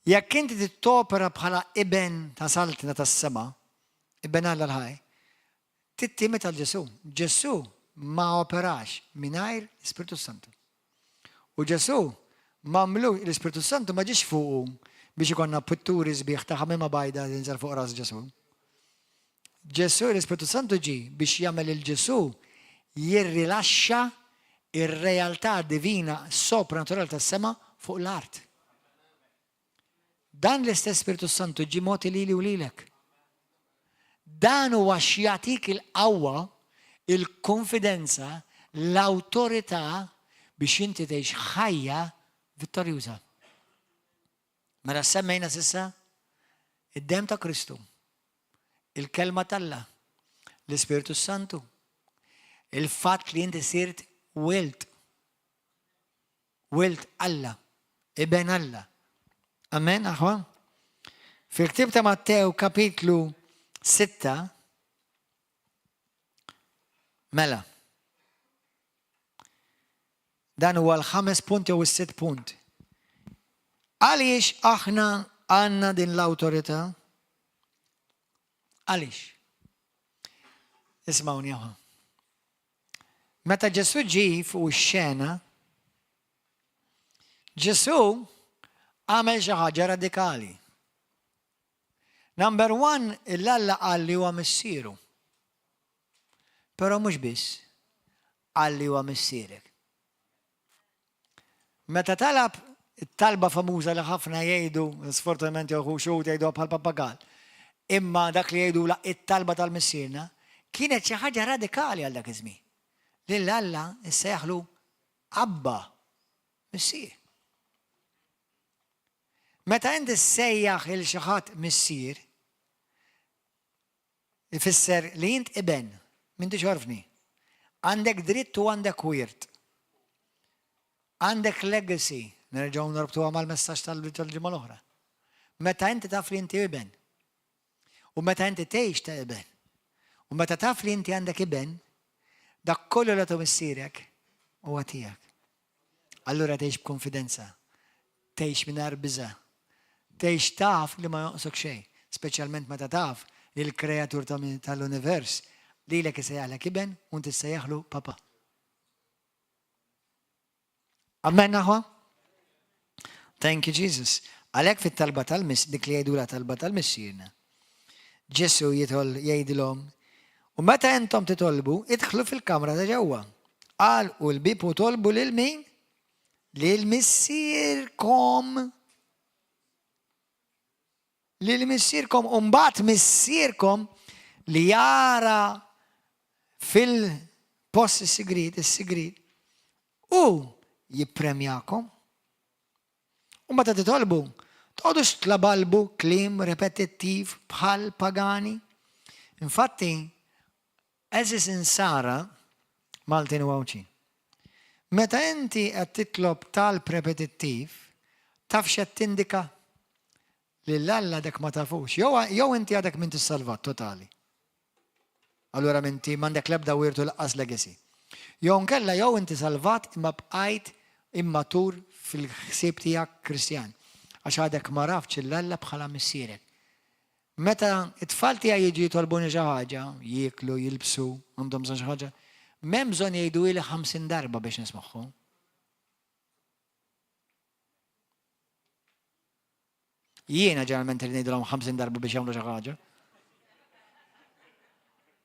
jekk inti topera bħala iben ta' saltna tas-sema, iben Alla l-ħaj, tittimita Ġesu. Ġesu ma operax mingħajr l-Ispirtu Santu. U Ġesu mamlu l-Ispirtu Santu ma ġiex fuqu biex ikollna pitturi sbieħ ta' ħamima bajda tinżel fuq ras Ġesu. Ġesu l-Ispirtu Santu ġi biex jagħmel il-Ġesu jirrilaxxa ir-realtà divina sopranaturali tas-sema fuq l-art. Dan l-istess Spiritu Santu ġi mogħti lili u lilek. Dan huwa x'jagħtik il-qawwa, il-konfidenza, l-awtorità biex inti tgħix ħajja vittorjuża. Mela semmejna s'issa id-dem ta' Kristu, il-kelma t'Alla, l-Ispirtu Santu, il-fatt li inti sirt wild, wild Alla, iben Alla. Amen, aħwa? Fil-ktib ta' Mattew kapitlu 6, mela, dan huwa l-ħames punt jew is-sitt punt. Għaliex aħna għandna din l-awtorità? Għaliex? Ismawni aħwa. Meta Ġesu ġi fuq ix-xena, Ġesu għamel xi ħaġa radikali. Number one, l-Alla qal li huwa missieru. Però mhux biss, qal li huwa missierek. Meta talab it-talba famuża li ħafna jgħidu, sfortunatament jew xhud jgħidu bħal pappagal, imma dak li jgħidu la it-talba tal-missierna kienet xi ħaġa radikali għal dak iż-żmien. Lil Alla issejjaħlu Abba, missier. Meta inti ssejjaħ il xi ħadd missier, ifisser li int iben, m'intix orfni. Għandek dritt u għandek wirt. Għandek legacy, nerġgħu norbtuha mal-messaġġ tal-ġimgħa l-oħra. Meta inti taf li inti iben. U meta inti tgħix ta' iben. U meta taf li inti għandek iben, dak kollu li missierek huwa tiegħek. Allura tgħix b'konfidenza, tgħix mingħajr biża', tgħix taf li ma jonqsok xejn, speċjalment meta taf li l-kreatur tal-univers lilek isejjaħlek iben u inti ssejjaħlu papa. Amen aħwa? Thank you Jesus. Għalhekk fit-talba tal-miss, dik li jgħidula talba tal-missierna. Ġesu jitol jgħidilhom, u meta intom titolbu, idħlu fil-kamra ta' ġewwa. Agħlqu l-bieb u tolbu lil min? Lil missierkom. Lil missierkom, u mbagħad missierkom li jara. Fil-post is-sigriet, is-sigriet, u jippremjakom. U meta titolbu, toqgħodux tlabalbu kliem repetittiv bħal pagani. Infatti, għeżież insara Maltin u Għawdxin, meta inti qed titlob talb repetittiv, taf x'qed tindika? Lil Alla għadek ma tafux. Jew jew inti għadek m'intix salvat totali. Allura m'inti m'għandek l-ebda wirt u lanqas legacy. Jew inkella jew inti salvat imma bqajt immatur fil-ħsieb tiegħek Kristjan. Għax għadek m'għaraftx 'l Alla bħala Missierek. Meta t-tfal tiegħi jiġu jitolbuni xi ħaġa, jieklu, jilbsu, għandhom bżonn xi ħaġa, m'hemm bżonn jgħiduhieli 50 darba biex nismagħhom. Jiena ġeneralment irid ngħidilhom 50 darba biex jagħmlu xi ħaġa.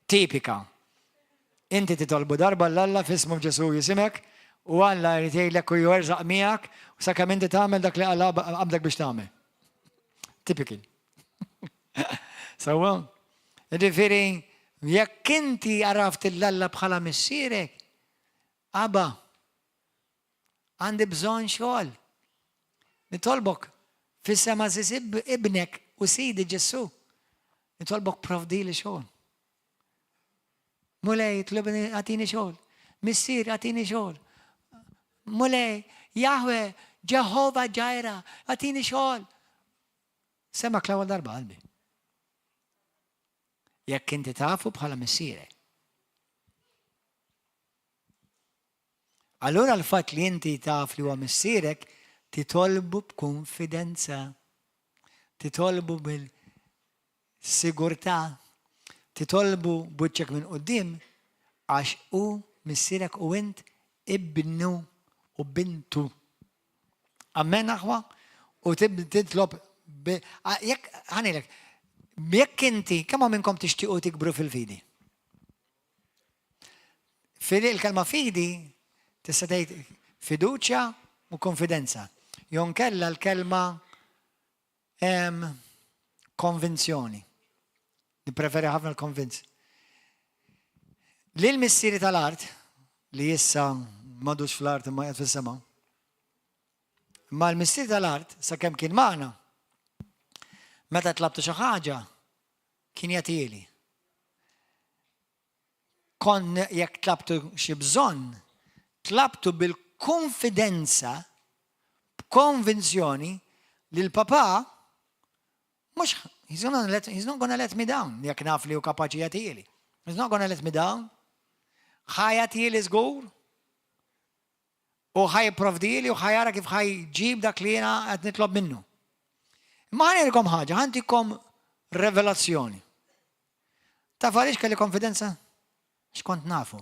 Tipika. Inti titolbu darba l-Alla f'ismu Ġesu jisimek u Alla jrid jgħidlek u jerżaq miegħek u sakemm inti tagħmel dak li Alla qabdek biex tagħmel. Typical. Sewwa? Ġifieri, jekk inti għaraft l-Alla bħala missierek, Abba, Għandi bżonn xogħol. Nitolbok f'isem għażiż ibnek u Sidi Ġesù. Nitolbok provdili xogħol. Mulej, tlobni agħtini xogħol. Missier, agħtini xogħol. Mulej, Jahwe, Ġeħova Ġajra, agħtini xogħol. Semgħek l-ewwel darba qalbi. Jekk inti tafu bħala missierek. Allura l-fatt li inti taf li huwa missierek titolbu b'kunfidenza. Titolbu bil-sigurtà. Titolbu b'wiċċek minn quddiem għax hu missierek u int ibnu u bintu. Amen aħwa? U titlob jekk ħanilek, jekk inti kemm minnkom tixtiequ tikbru fil-fidi? Fidi, il-kelma fidi tista' tgħid fiduċja u konfidenza. Jew nkella l-kelma konvinzjoni. Nippreferi ħafna l-konvinz. Lil missieri tal-art li issa m'għadux fl-art imma qiegħed fis-sema. Imma l-missieri tal-art sakemm kien magħna meta tlabtu xi ħaġa kien jagħtieli. Kont jekk tlabtu xi bżonn, tlabtu bil-kunfidenza, b'konvinzjoni li l-papà mhux he's, gonna let, he's not gonna let me down jekk naf li hu kapaċi jagħtieli. He's not gonna let me down. Ħa jagħtieli żgur. U ħa jipprovdili u ħa jara kif ħa jġib dak li jiena qed nitlob minnu. Imma ħa ngħidilkom ħaġa, ħa ntikom revelazzjoni. Taf għaliex kelli konfidenza? X'kont nafu.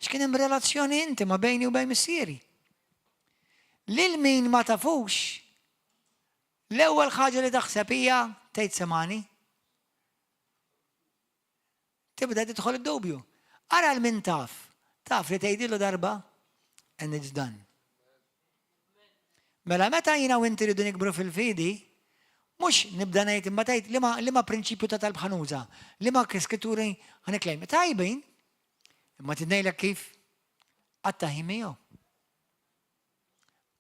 X'kien hemm relazzjoni intima bejni u bejn missieri. Lil min ma tafux, l-ewwel ħaġa li taħseb hija tgħid semani. Tibda tidħol id-dubju. Ara 'l min taf. Taf li tgħidilu darba and it's done. Mela meta jiena u inti rridu nikbru fil-fidi, mhux nibda ngħid imma tgħid liema liema prinċipju ta' talb ħa nuża, liema skritturi ħa niklejm. Tajbin, imma trid ngħidlek kif? Qatta' ħin miegħu.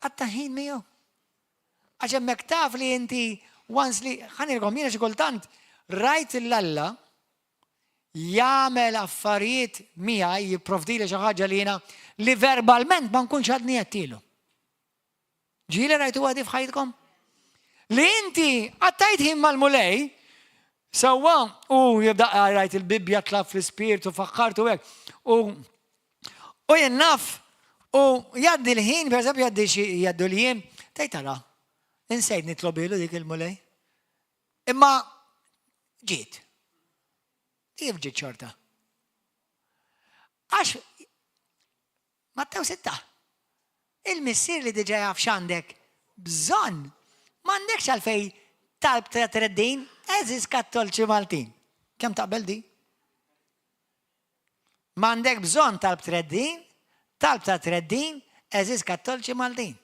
Qatta' ħin miegħu. Għax hemmhekk taf li inti once li ħanilkom jiena xi kultant rajt l-Alla jagħmel affarijiet miegħi jipprovdili xi ħaġa li jiena li verbalment ma nkunx għadni għedtilu. Ġieli rajtu għadi f'ħajtkom? Li inti għattajt ħin mal-mulej, sewwa u jibda rajt il-Bibbja tlab fl-ispirtu faħħartu hekk. U U jien naf, u jgħaddi l-ħin, per eżempju jgħaddi xi jgħaddu l-jiem, tgħid tara, insejt nitlobilu dik il-mulej. Imma ġiet. Kif ġiet xorta? Għax Mattew sitta. Il-missier li diġa jaf x'għandek bżonn, m'għandekx għalfej talb ta' treddin, eżis kattolċi Maltin. Kemm taqbel di? M'għandek bżonn talb treddin, talb ta' treddin, għeżież Kattolċi Maltin.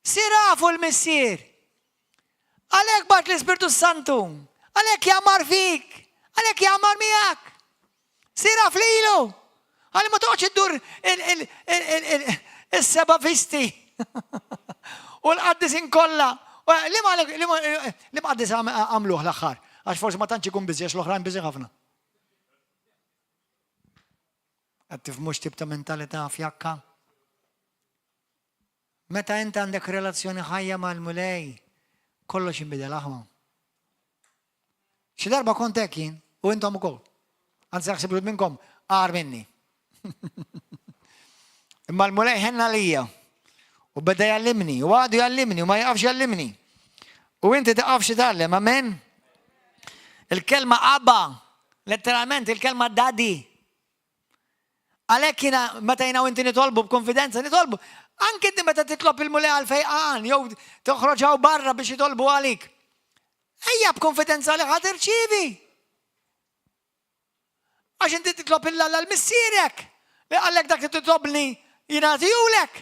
Sir afu l-Missier. Għalhekk bagħat l-Ispirtu Santu. Għalhekk jgħammar fik. Għalhekk jgħammar miegħek. Sir af lilu. Għalli ma toqgħodx iddur is-seba' visti u l-qaddisin kollha. Li ma qaddis għamluh l-aħħar? Għax forsi ma tantx ikun biżi għax l-oħrajn biżi ħafna. Qed tifhmux tip ta' mentalità fjakka? Meta int għandek relazzjoni ħajja mal-Mulej, kollox jinbidel aħwa. Xi darba kont hekk jien u intom ukoll. Anzi naħseb li minnkom agħar minni. Imma l-Mulej ħenna lija u beda jgħallimni u għadu jgħallimni u ma jaqafx jgħallimni. U inti taqafx titgħallem, amen? Il-kelma Abba, letteralment il-kelma daddy. Għalhekk jiena meta jiena u inti nitolbu b'konfidenza, nitolbu. Anke inti meta titlob il-Mulej għal fejqan jew toħroġ hawn barra biex jitolbu għalik. Ejja b'konfidenza li ħa tirċievi. Għax inti titlob 'l Alla l-missierek li qallek dak li titlobni jiena nagħtihulek.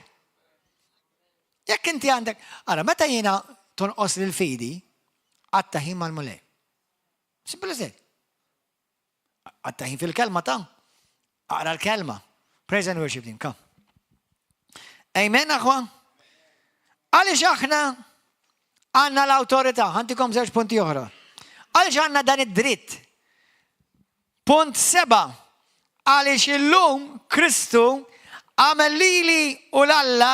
Jekk inti għandek, ara meta jiena tonqos lil fidi, għatta ħin mal-Mulej. Simple as that. Għatta ħin fil-kelma ta' aqra l-kelma. Praise and worship team, come. Amen, aħwa? Għaliex aħna għandna l-awtorità, ħantikom żewġ punti oħra. Għaliex għandna dan id-dritt? Punt seba, għaliex illum Kristu għamel lili u l-Alla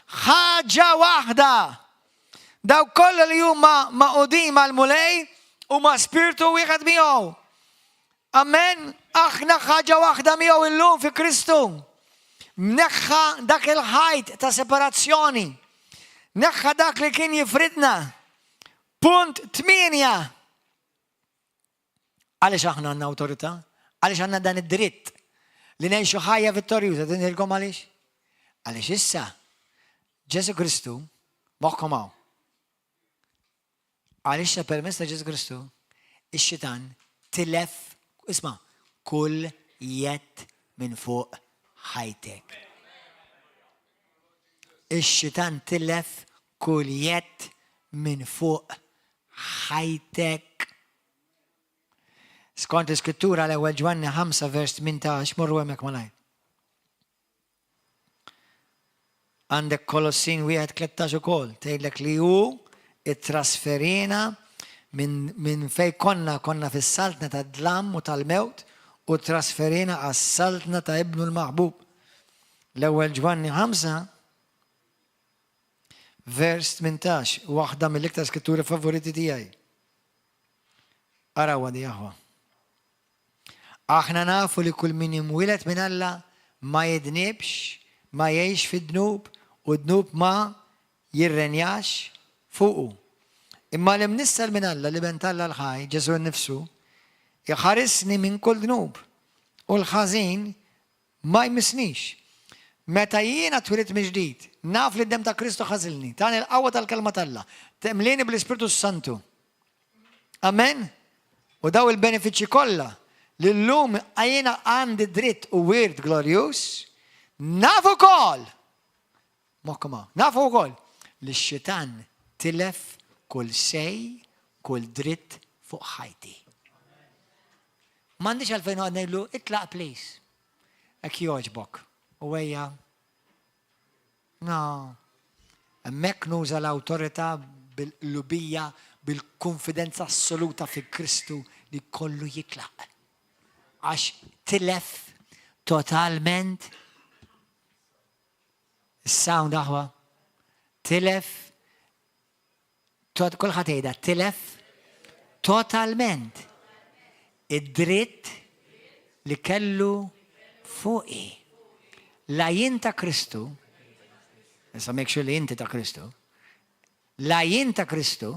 ħaġa waħda. Dawk kollha li huma magħqudin mal-Mulej huma spirtu wieħed miegħu. Amen. Aħna ħaġa waħda miegħu illum fi Kristu. Neħħa dak il-ħajt ta' separazzjoni. Neħħa dak li kien jifridna. Punt 8. Għaliex aħna għandna awtorità? Għaliex għandna dan id-dritt li ngħixu ħajja vittorjuża? Tinilkom għaliex? Għaliex issa Ġesu Kristu moħħkom hawn. Għaliex sa permezz ta' Ġesu Kristu ix-xitan tilef isma' kull jedd minn fuq ħajtek. Ix-xitan tilef kull jedd minn fuq ħajtek. Skont l-Iskrittura l-ewwel Ġwanni 5 vers 18, morru hemmhekk malajr. Għandek Kolossin wieħed 13 ukoll, tgħidlek li hu ittrasferina minn min fej konna konna fis-saltna tad-dlam u tal-mewt u trasferina għas-saltna ta' ibnu l-maħbub. L-ewwel Ġwanni 5 vers 18, waħda mill-iktar skritturi favoriti tiegħi. Arawha di aħwa. Aħna nafu li kull min imwieled minn Alla ma jidnibx, ma jgħix fid-dnub, u d-dnub ma jirrenjax fuqu. Imma li mnissel minn Alla, l-Iben t'Alla l-ħaj, Ġesù nnifsu, iħarisni minn kull dnub, u l-ħażin Ma jmissnix. Meta jiena twilidt mill-ġdid, naf li d-demm ta' Kristu ħażilni, tani l-qawwa tal-Kelma t'Alla, temlieni bl-Ispirtu s-Santu. Amen? U daw il-benefiċċji kollha li llum jiena għandi dritt u wirt glorjuż, naf ukoll, moħħkom hawn, naf ukoll li x-xitan tilef kull say, kull dritt fuq ħajti. M'għandix għalfejn noqgħod ngħidlu itlaq please. Hekk jogħġbok. U ejja. No. Hemmhekk nuża l-awtorità bil-qlubija, bil-konfidenza assoluta fi Kristu li kollu jitlaq. Għax tilef totalment is-sound aħwa. Tilef Kulħadd jgħidha tilef totalment id-dritt li kellu fuqi. La jien ta' Kristu, issa make sure li inti ta' Kristu, la jien ta' Kristu,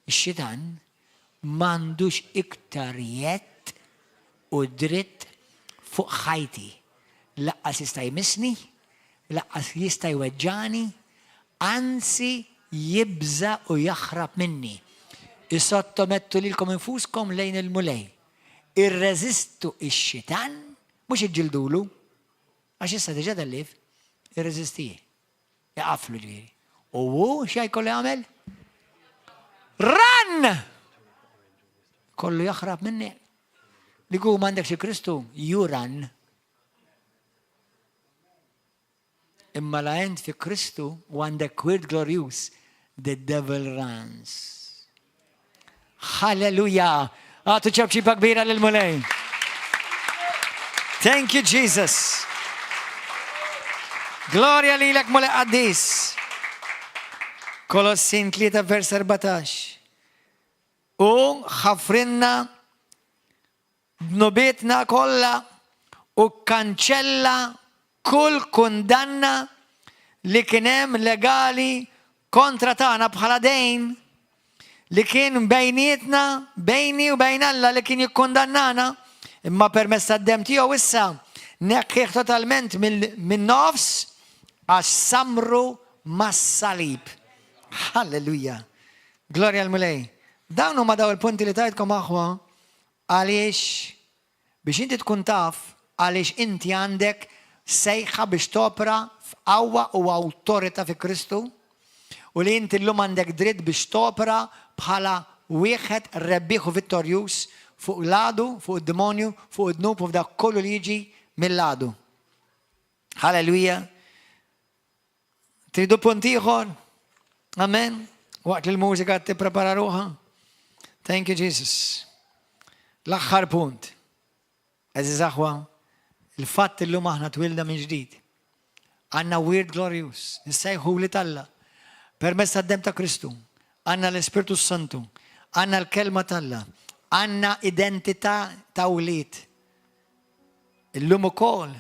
ix-xitan m'għandux iktar jedd u dritt fuq ħajti. Lanqas jista' jmissni, lanqas jista' jweġġagħni, anzi jibża' u jaħrab minni. Issottomettu lilkom infuskom lejn il-Mulej. Irreżistu x-xitan, mhux iġġildulu, għax issa diġà tellief, irreżistih. Iqaflu ġifieri. U hu x'jkollu jagħmel? Run! Kollu jaħrab minni. Li hu m'għandekx Kristu, you run. Imma la int fi Kristu u għandek wirt glorjuż, the devil runs. Halleluja! Għatu ċabċipa kbira lil-Mulej. Thank you, Jesus. Gloria lilek Mulej qaddis. Kolossin 3 vers 14. U ħafrinna dnubietna kollha u kkanċella kull kundanna li kien hemm legali kontra tagħna bħala dejn li kien bejnietna, bejni u bejn Alla li kien jikkundannana, imma permezz tad-demm tiegħu issa neħħih totalment min-nofs għax samru mas-salib. Halleluja! Glorja l-Mulej. Dawn huma daw il-punti li tajtkom aħwa Għaliex? Biex inti tkun taf għaliex inti għandek sejħa biex topra f'qawwa u awtorità fi Kristu, u li inti llum għandek dritt biex topra bħala wieħed rebbieħ u vittorjuż fuq l-għadu, fuq id-demonju, fuq id-dnub u f'dak kollu li jiġi mill-għadu. Hallelujah. Tridu punt ieħor? Amen. Waqt li l-mużika tipprepara ruħha. Thank you, Jesus. L-aħħar punt. Għeżież aħwa, il-fatt illum aħna twilda minn ġdid. Għandna wirt glorjuż, nissejħu li talla. Permezz tad-dem ta' Kristu, għandna l-Ispirtu Santu, għandna l-kelma t'Alla, għandna identità ta' wlied. Illum ukoll,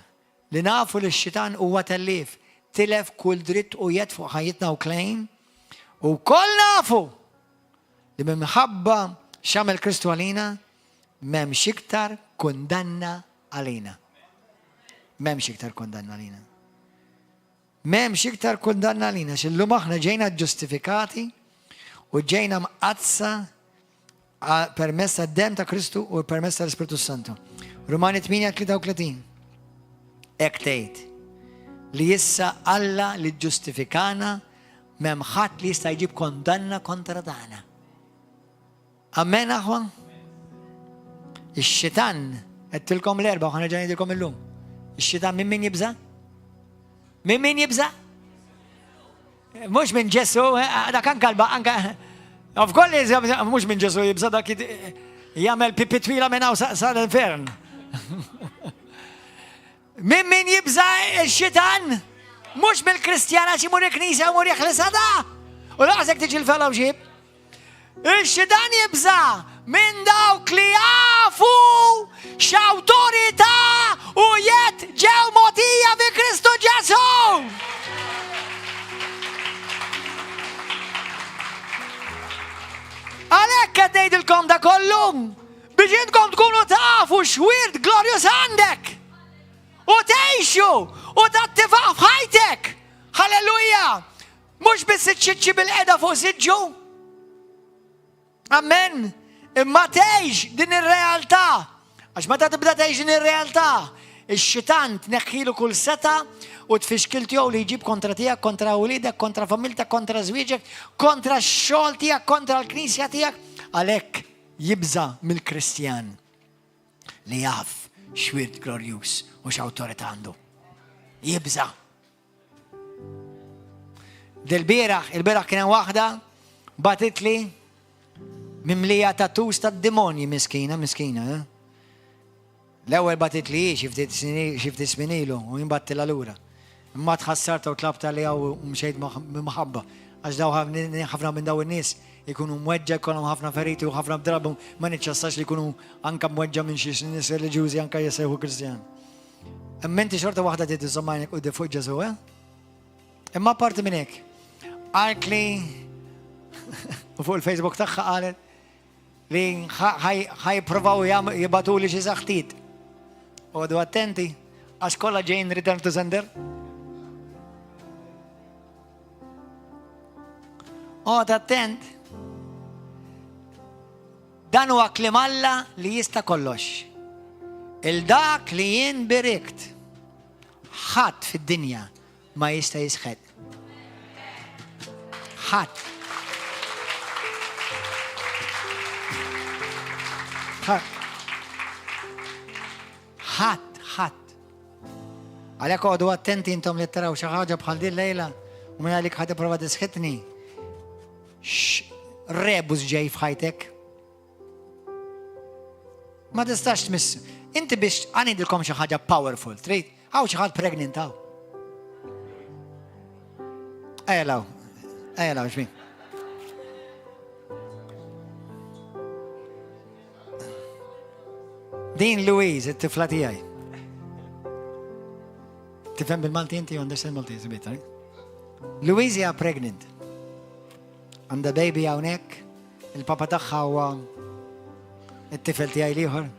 li nafu li x-xitan huwa tellief, tilef kull dritt u jedd fuq ħajjitna u claim, u wkoll nafu li minħabba x'għamel Kristu għalina, m'hemmx iktar kundanna għalina. M'hemmx iktar kundanna għalina. M'hemmx iktar kundanna għalina, għax illum aħna ġejna ġustifikati u ġejna mqaddsa permezz tad-demm ta' Kristu u permezz tal-Ispirtu Santu. Rumani 8:33. Hekk tgħid li issa Alla li ġustifikana m'hemm ħadd li jista' jġib kondanna kontra tagħna. Amen aħwa? Ix-xitan, għedtilkom l-erba' u ħanerġa' ngħidilkom illum. Ix-xitan minn min jibża'? Minn min jibża'? Mhux minn Ġesu, eh, dak anka l anka Of course, mhux minn Ġesu jibża' dak jagħmel pipi twila minn hawn sa l-infern. Minn min jibża' x-xitan? Mhux mill-Kristjana xi mur il-knisja u mur jeħlisha da. U laqsek tiġi l-fellowship. Ix-xitan jibża' minn dawk li jafu x'awtorità u jedd ġew mogħtija fi Kristu Ġesù. Għalhekk qed ngħidilkom da kollu biex intkom tkunu tafu x'wirt glorjuż għandek. U tgħixu u tattivaw f'ħajtek. Halleluja! Mhux biss iċċiċċi bil-qeda fuq siġġu. Amen. Imma tgħix din ir-realtà. Għax meta tibda tgħix din ir-realtà, ix-xitan tneħħilu kull seta u tfixkil tiegħu li jġib kontra tiegħek, kontra wliedek, kontra familtek, kontra żwieġek, kontra x-xogħol tiegħek, kontra l-knisja tiegħek. Għalhekk jibża' mill-Kristjan li jaf x'wirt glorjuż u x'awtorità għandu. Jibża'. Dil-bieraħ, il-bieraħ kien hemm waħda batitli mimlija tattoos tad-demonji miskina, miskina, eh? L-ewwel batitli hi xi ftit snin ilu u jien battilha lura. Imma tħassarta u tlabta li u mxejt mħabba. Għax daw ħafna minn daw in-nies ikunu mweġġa jkollhom ħafna feriti u ħafna drabu ma niċċassax li jkunu anka mweġġa minn xi nies reliġjużi anka jissejħu Kristjan. Imma inti xorta waħda trid iżomm għajnek quddiem fuq Ġesu, eh? Imma parti minn hekk, qaltli u fuq il-Facebook tagħha qalet li ħajprovaw jibatu li xi saħtit. Għodu attenti, għax kollha ġejn return to sender. Għod attent. Dan huwa kliem Alla li jista' kollox. Il dak li jien birikt, ħadd fid-dinja ma jista' jisħet. Ħadd. Ħadd. Ħadd, ħadd. Għalhekk għodu attenti intom li taraw xi ħaġa bħal din lejla u minn għalik ħadd prova tisħitni. Rebus ġej f'ħajtek. Ma tistax tmiss. Inti biex għanidilkom xi ħaġa powerful, trid, hawn xi ħadd pregnant hawn. Ejja law, ejja law xbin. Din Louise, it-tifla tiegħi. Tifhem bil-Malti inti, you understand Malti, a bit, right? Louise hija pregnant. Għandha baby hawnhekk, il-papa tagħha huwa it-tifel tiegħi l-ieħor.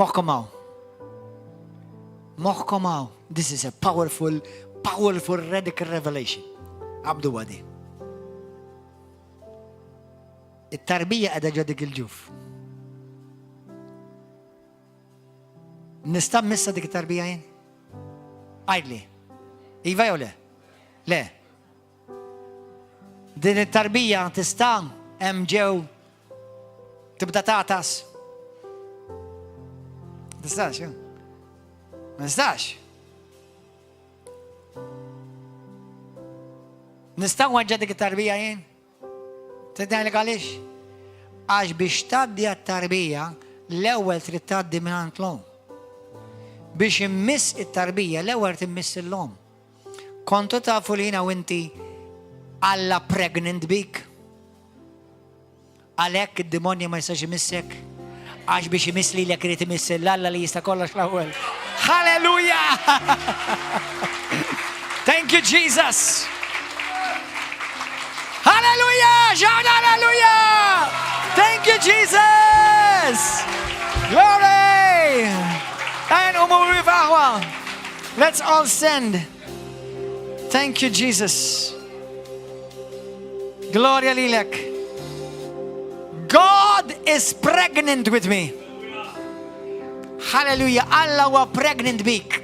Moħħkom hawn. Moħħkom hawn. This is a powerful, powerful radical revelation. Abdu għadi. It-tarbija qiegħda ġo dik il-ġuf. Nista' missa dik it-tarbija jien? Għidli. Iva jew le? Le. Din it-tarbija tista' hemm ġew tibda tatas. Tistax, ma nistax. Nista' nweġġa' dik it-tarbija jien? Trid ngħidlek għaliex? Għax biex tgħaddi għat-tarbija, l-ewwel trid tgħaddi mingħand l-omm. Biex immiss it-tarbija, l-ewwel trid immiss l-omm. Kontu tafu li jiena u inti Alla pregnant bik? Għalhekk id-demonju ma jistax imissek. Għax biex imiss lilek irid imiss l-Alla li jista' kollox l-ewwel. Halleluja! Thank you, Jesus! Hallelujah! Shout hallelujah! Thank you, Jesus! Glory! And umu Let's all stand. Thank you, Jesus. Gloria lilek. God is pregnant with me. Hallelujah. Alla huwa pregnant bik.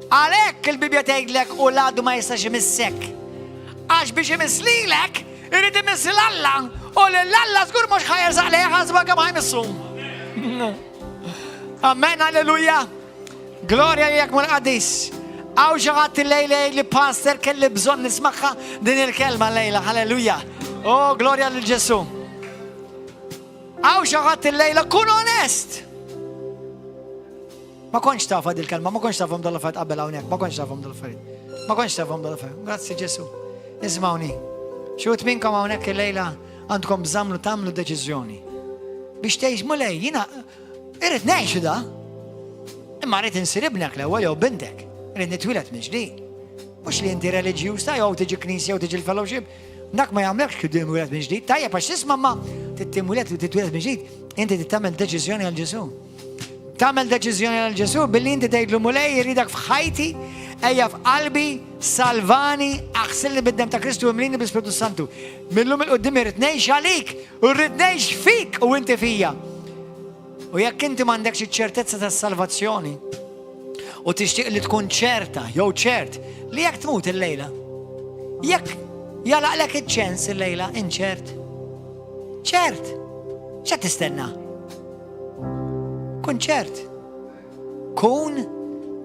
Għalhekk il-Bibja tgħidlek u l-għadu ma jistax imissek. Għax biex imiss lilek, irid imiss l-Alla u l-Alla żgur mhux ħajersaq lejh ħasba kemm ħajmissu. Amen, alleluja. Glorja lilek Mulej qaddis. Hawn xi ħadd illejla jgħid li pastor kelli bżonn nismagħha din il-kelma lejla. Halleluja. Oh, glorja lil Ġesu. Hawn xi ħadd illejla kun onest. Ma kontx tafa dil-kelma, ma kontx tafhom dal-affarijiet qabel hawnhekk, ma kontx tafhom dal-affarijiet. Ma kontx tafhom dal-affarijiet. Grazzi Ġesu. Ismawni. Xi wħud minnkom hawnhekk illejla għandkom bżamlu tagħmlu deċiżjoni. Biex tgħix mulej, jiena Irrid ngħixu da. Imma rrid insir ibnek l-ewwel jew bintek. Irrid nitwieled minn ġdid. Mhux li inti reliġjuż ta' jew tiġi knisja jew tiġi l-fellowship. Dak ma jagħmlekx kif timwieled minn ġdid. Tajjeb għax tisma' ma tittimwieled u titwieled minn ġdid, inti tagħmel deċiżjoni għal Ġesù. Tagħmel deċiżjoni għal Ġesù billi inti tgħidlu Mulej irridek f'ħajti, ejja f'qalbi, salvani, aħsilni bid-dem ta' Kristu imlini bl-Ispirtu Santu. Millum il-qudiem irrid ngħix għalik u rrid ngħix fik u inti fija. U jekk inti m'għandekx iċ-ċertezza tas-salvazzjoni u tixtieq li tkun ċerta jew ċert li jekk tmut illejla, jekk jalaqlek iċ-ċens illejla inċert. Ċert. X'qed tistenna? Kun ċert. Kun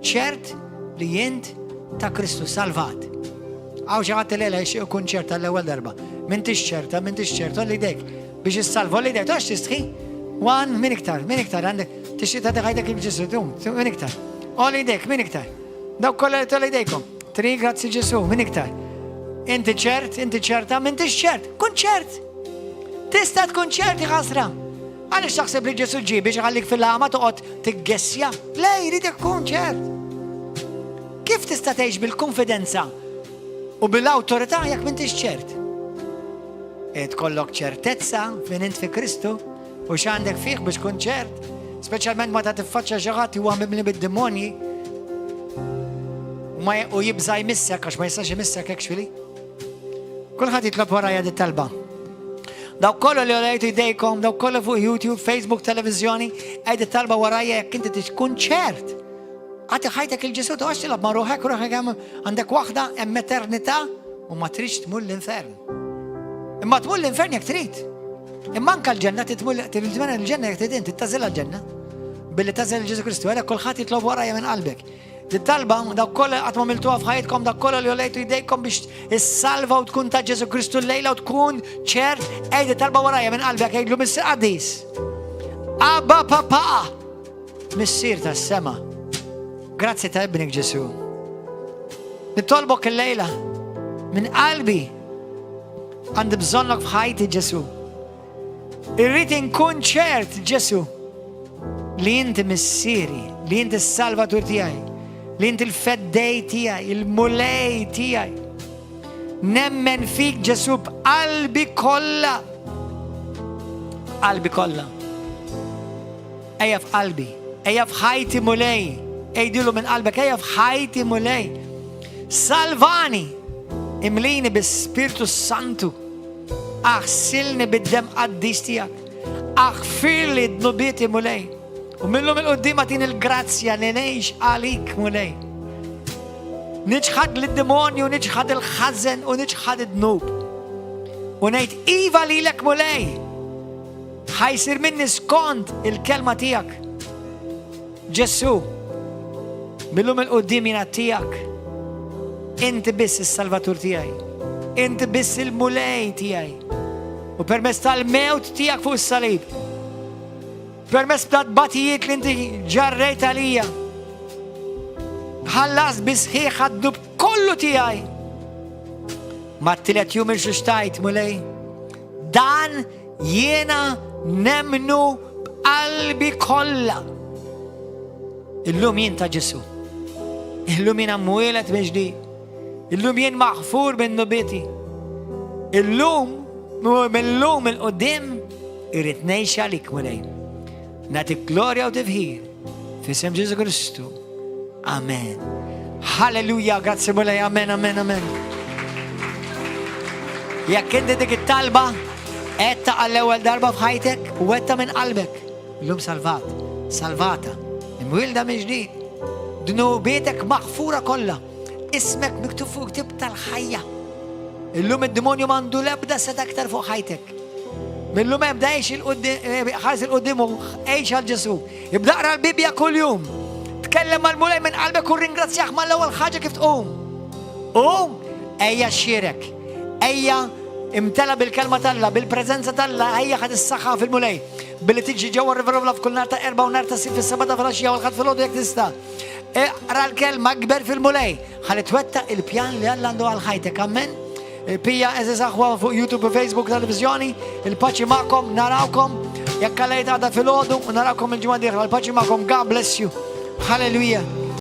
ċert li int ta' Kristu salvat. Hawn xi ħadd illejla jixtieq ikun ċert għall-ewwel darba. M'intix ċerta, m'intix ċert, għolli jdejk biex issalva, għolli jdejk, toqgħodx tistħi. One, min iktar, min iktar, għandek tixtieq tagħti ħajtek lil Ġesù, tum, min iktar. Għolli jdejk, min iktar. Dawk kollha li tgħolli jdejkom. Tri, grazzi Ġesù, min iktar. Inti ċert, inti ċerta, m'intix ċert, kun ċert. Tista' tkun ċert ħasra. Għaliex taħseb li Ġesù ġie biex iħallik fil-għama toqgħod tiggessja? Le, jridek tkun ċert. Kif tista' tgħix bil-konfidenza u bil-awtorità jekk m'intix ċert? Irid kollok ċertezza fejn int fi Kristu u x'għandek fih biex tkun ċert, speċjalment meta tiffaċċja xi ħadd huwa mimli bid-demonji u jibża' jmissek għax ma jistax imissek hekk xfili. Kulħadd jitlob warajja dit talba. Dawk kollha li għolejtu jdejkom, dawk kollha fuq YouTube, Facebook, televizjoni, għid it-talba warajja jekk inti tkun ċert. Għati ħajtek il-Ġesu toqgħodx tilgħab ma' ruħek, ruħek hemm għandek waħda hemm eternità u ma tridx tmur l-infern. Imma tmur l-infern jekk trid. Imma anka l-ġenna titmur titmur l-ġenna jekk trid inti tagħżilha l-ġenna. Billi tagħżel Ġesu Kristu, għalhekk kulħadd jitlob warajja minn qalbek. Dit-talba dawk kollha qatt ma miltuha f'ħajjitkom dak kollha li għolejtu jdejkom biex issalva u tkun ta' Ġesu Kristu llejla u tkun ċert għid talba warajja minn qalbek għidlu Missier Qaddis. Abba Papa, Missier tas-sema. Grazzi ta' ibnek Ġesu. Nitolbok illejla minn qalbi għandi bżonnok f'ħajti Ġesu. Irrid inkun ċert, Ġesu, li inti missieri, li inti s-salvatur tiegħi, li inti l-feddej tiegħi, il-mulej tiegħi. Nemmen fik Ġesu b'qalbi kollha. Qalbi kollha. Ejja f'qalbi, ejja f'ħajti Mulej, għidlu minn qalbek, ejja f'ħajti Mulej. Salvani, imlini bis-Spirtu Santu. Aħsilni bid-demm qaddis tiegħek. Aħfirli dnubieti Mulej. U mil-lum 'il quddiem agħtini l-grazzja li ngħix għalik Mulej. Niċħad lid-demonju, niċħad il-ħażen u niċħad id-dnub. U ngħid iva lilek Mulej. Ħa jsir minni skont il-kelma tiegħek. Ġesu, mil-lum 'il quddiem jiena tiegħek. Inti biss is-salvatur tiegħi. Inti biss il-mulej tiegħi. U permezz tal-mewt tiegħek fuq is-salib. Permezz tat-tbatijiet li inti ġarrejt għalija. Ħallast bis-sħiħ għad-dnub kollu tiegħi. Mat-tielet jum irxuxtajt, Mulej. Dan Jiena nemmnu b'qalbi kollha. Illum jien ta' Ġesu. Illum jiena mwieled minn ġdid. Illum jien maħfur minn dnubieti. Illum, mill-lum 'il quddiem, irrid ngħix għalik Mulej. Nagħtik glorja u tifħir. F'isem Ġesu Kristu. Amen. Halleluja, grazzi Mulej, amen, amen, amen. Jekk inti dik it-talba, għedtha għall-ewwel darba f'ħajtek u għedtha minn qalbek. Illum salvat, salvata, imwielda minn ġdid. Dnubietek maħfura kollha. Ismek miktub fuq ktieb tal-ħajja. Illum id-demonju m'għandu l-ebda setgħa aktar fuq ħajtek. Mil-lum ebda għix ħares 'il quddiem u għix għal Ġesu. Ibda aqra l-Bibja kuljum. Tkellem mal-Mulej minn qalbek u ringrazzjah mal-ewwel ħaġa kif tqum. U ejja xierek. Ejja imtela bil-kelma t'Alla, bil-preżenza t'Alla, ejja ħad is-saħħa fil-Mulej. Billi tiġi ġewwa River of Love kull nhar ta' Erbgħa u nhar ta' Sibt fis-sebgħa ta' filgħaxija u l-Ħadd filgħodu jekk tista'. Iqra l-kelma ikber fil-Mulej. Ħalli twettaq il-pjan li Alla għandu għal ħajtek. Amen. Il-pija għeżież aħwa fuq YouTube u Facebook tal-Vizjoni, il-paċi magħkom, narawkom, jekk Alla jrid għada filgħodu, u narawkom il-ġimgħa dieħla, il-paċi magħkom, God bless you. Hallelujah.